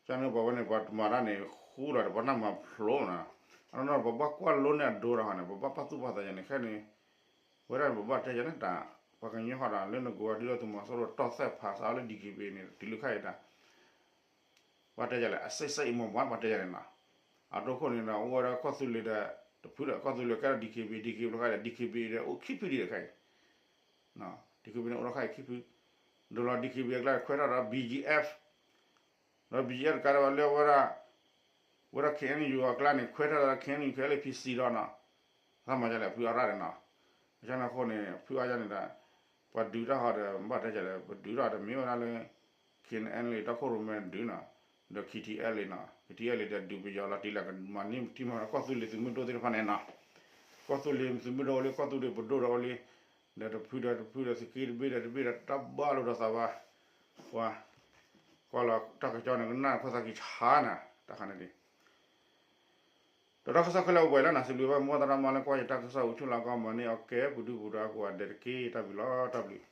ကန့ၣ်ပှၤဝဲန့ၣ် ပှၤတမၤတၢ်န့ၣ် ဃူလီၤဒီး ပှၤတၢ်မၤဖျိးနီၤ, အနီၢ်နီၢ်ပဘၣ်ကွၢ်လိန့ၢ်အဒိဒီးဟီန့ၣ် ပဘၣ်ပာ်သူၣ်ပာ်သးယၤန့ၣ် ခဲန့ၣ် ဝဲဒၣ်န့ၣ် ပဘၣ်တဲယၤန့ၣ်တၢ်, ပှၤကညီဟီဒီး လၢနကဝဲဒုၣ်ဒါသုးမီၤစိရိၤတီၢ်သဲၣ်ဖးစးအီၤလၢ DKBA န့ၣ် တုၤလၢခဲအံၤတၢ် ပှၤတဲယၤလဲၣ် အစဲးစဲးအံၤမ့ၢ်ပှၤ ပှၤတဲယၤန့ၣ်နီၤ, အဒိခိၣ်န့ၣ်ဒီး အိၣ်ဝဲဒၣ်ကီၢ်သူလ့ၤဒီး တဖုဒီး ကီၢ်သူလ့ၤကဲဒီး DKBA, DKBA လီၤခါဒီး DKBA ဒီး အိၣ်ခံဖုဒံးဒီးခဲအံၤ, DKBA န့ၣ် အိၣ်လီၤခါအံၤခံဖု, ဒီးလီၤ DKBA အကျါခွဲးထီၣ်ဒီး BGF ဒီး BGF တကးဒီးလၢဝဲဒၣ် ဝဲဒၣ် KNU အကျါန့ၣ် ခွဲးထီၣ်ဒီး KNU KLA PC ဒီးနီၤ, သးမၤဒ်လဲၣ် ဖုအါရၣ်န့ၣ်နီၤ, ကန့ၣ်အဃိန့ၣ် ဖုအါရၣ်န့ၣ်ဒီး ပှၤဒုးတၢ်ဟီဒီး ဘၣ်တဲဒ်လဲၣ် ပဒုးထီၣ်ဒီးမ့ၢ်ဝဲဒၣ်လၢ KNLA တီခိၣ်ရိၣ်မဲဒုးနီၤ, ဒီး KTLA နီၤ, KTLA ဒီးဒုးပယီၤလီၤတံၢ်လၢကမၤန့ၢ်ထံမၤဒီးကီၢ်သူလ့ၤသုးမုၢ်ဒိၣ်သ့ၣ်တဖၣ်န့ၣ်နီၤ, ကီၢ်သူလ့ၤသုးမုၢ်ဒိၣ်အိၣ်လံ ကီၢ်သူလ့ၤပဒိၣ်ဒီးအိၣ်လံ, ဒီးတဖုဒီးတဖုဒီးသုးက့တဘ့ၣ်ဒီးတဘ့ၣ်ဒီးတၢ်ဘၣ်လိာ်ဒီးသးဘၣ်, ပှၤ ကွၢ်လီၤတၢ်ကစီၣ်န့ၣ် ကနၣ်ခိၣ်သးကံၢ်ဆါနၤ တၢ်ခါန့ၣ်ဒံး, ဒီးတၢ်ကစီၣ်ခဲလၢာ်အိၣ်ပှဲၤလၢနၤ စံးဘျုးဘၣ် မ့ၢ်သရၣ်မါလၢကွၢ်ယတၢ်ကစီၣ် အိၣ်ဆူၣ်လၢကီၢ်မၤန့ၢ်အီၤကဲ ပဒုၣ်ပဒါကိးဂၤဒဲးတက့ၢ် တၢ်ဘျုးလီၤ တၢ်ဘျုး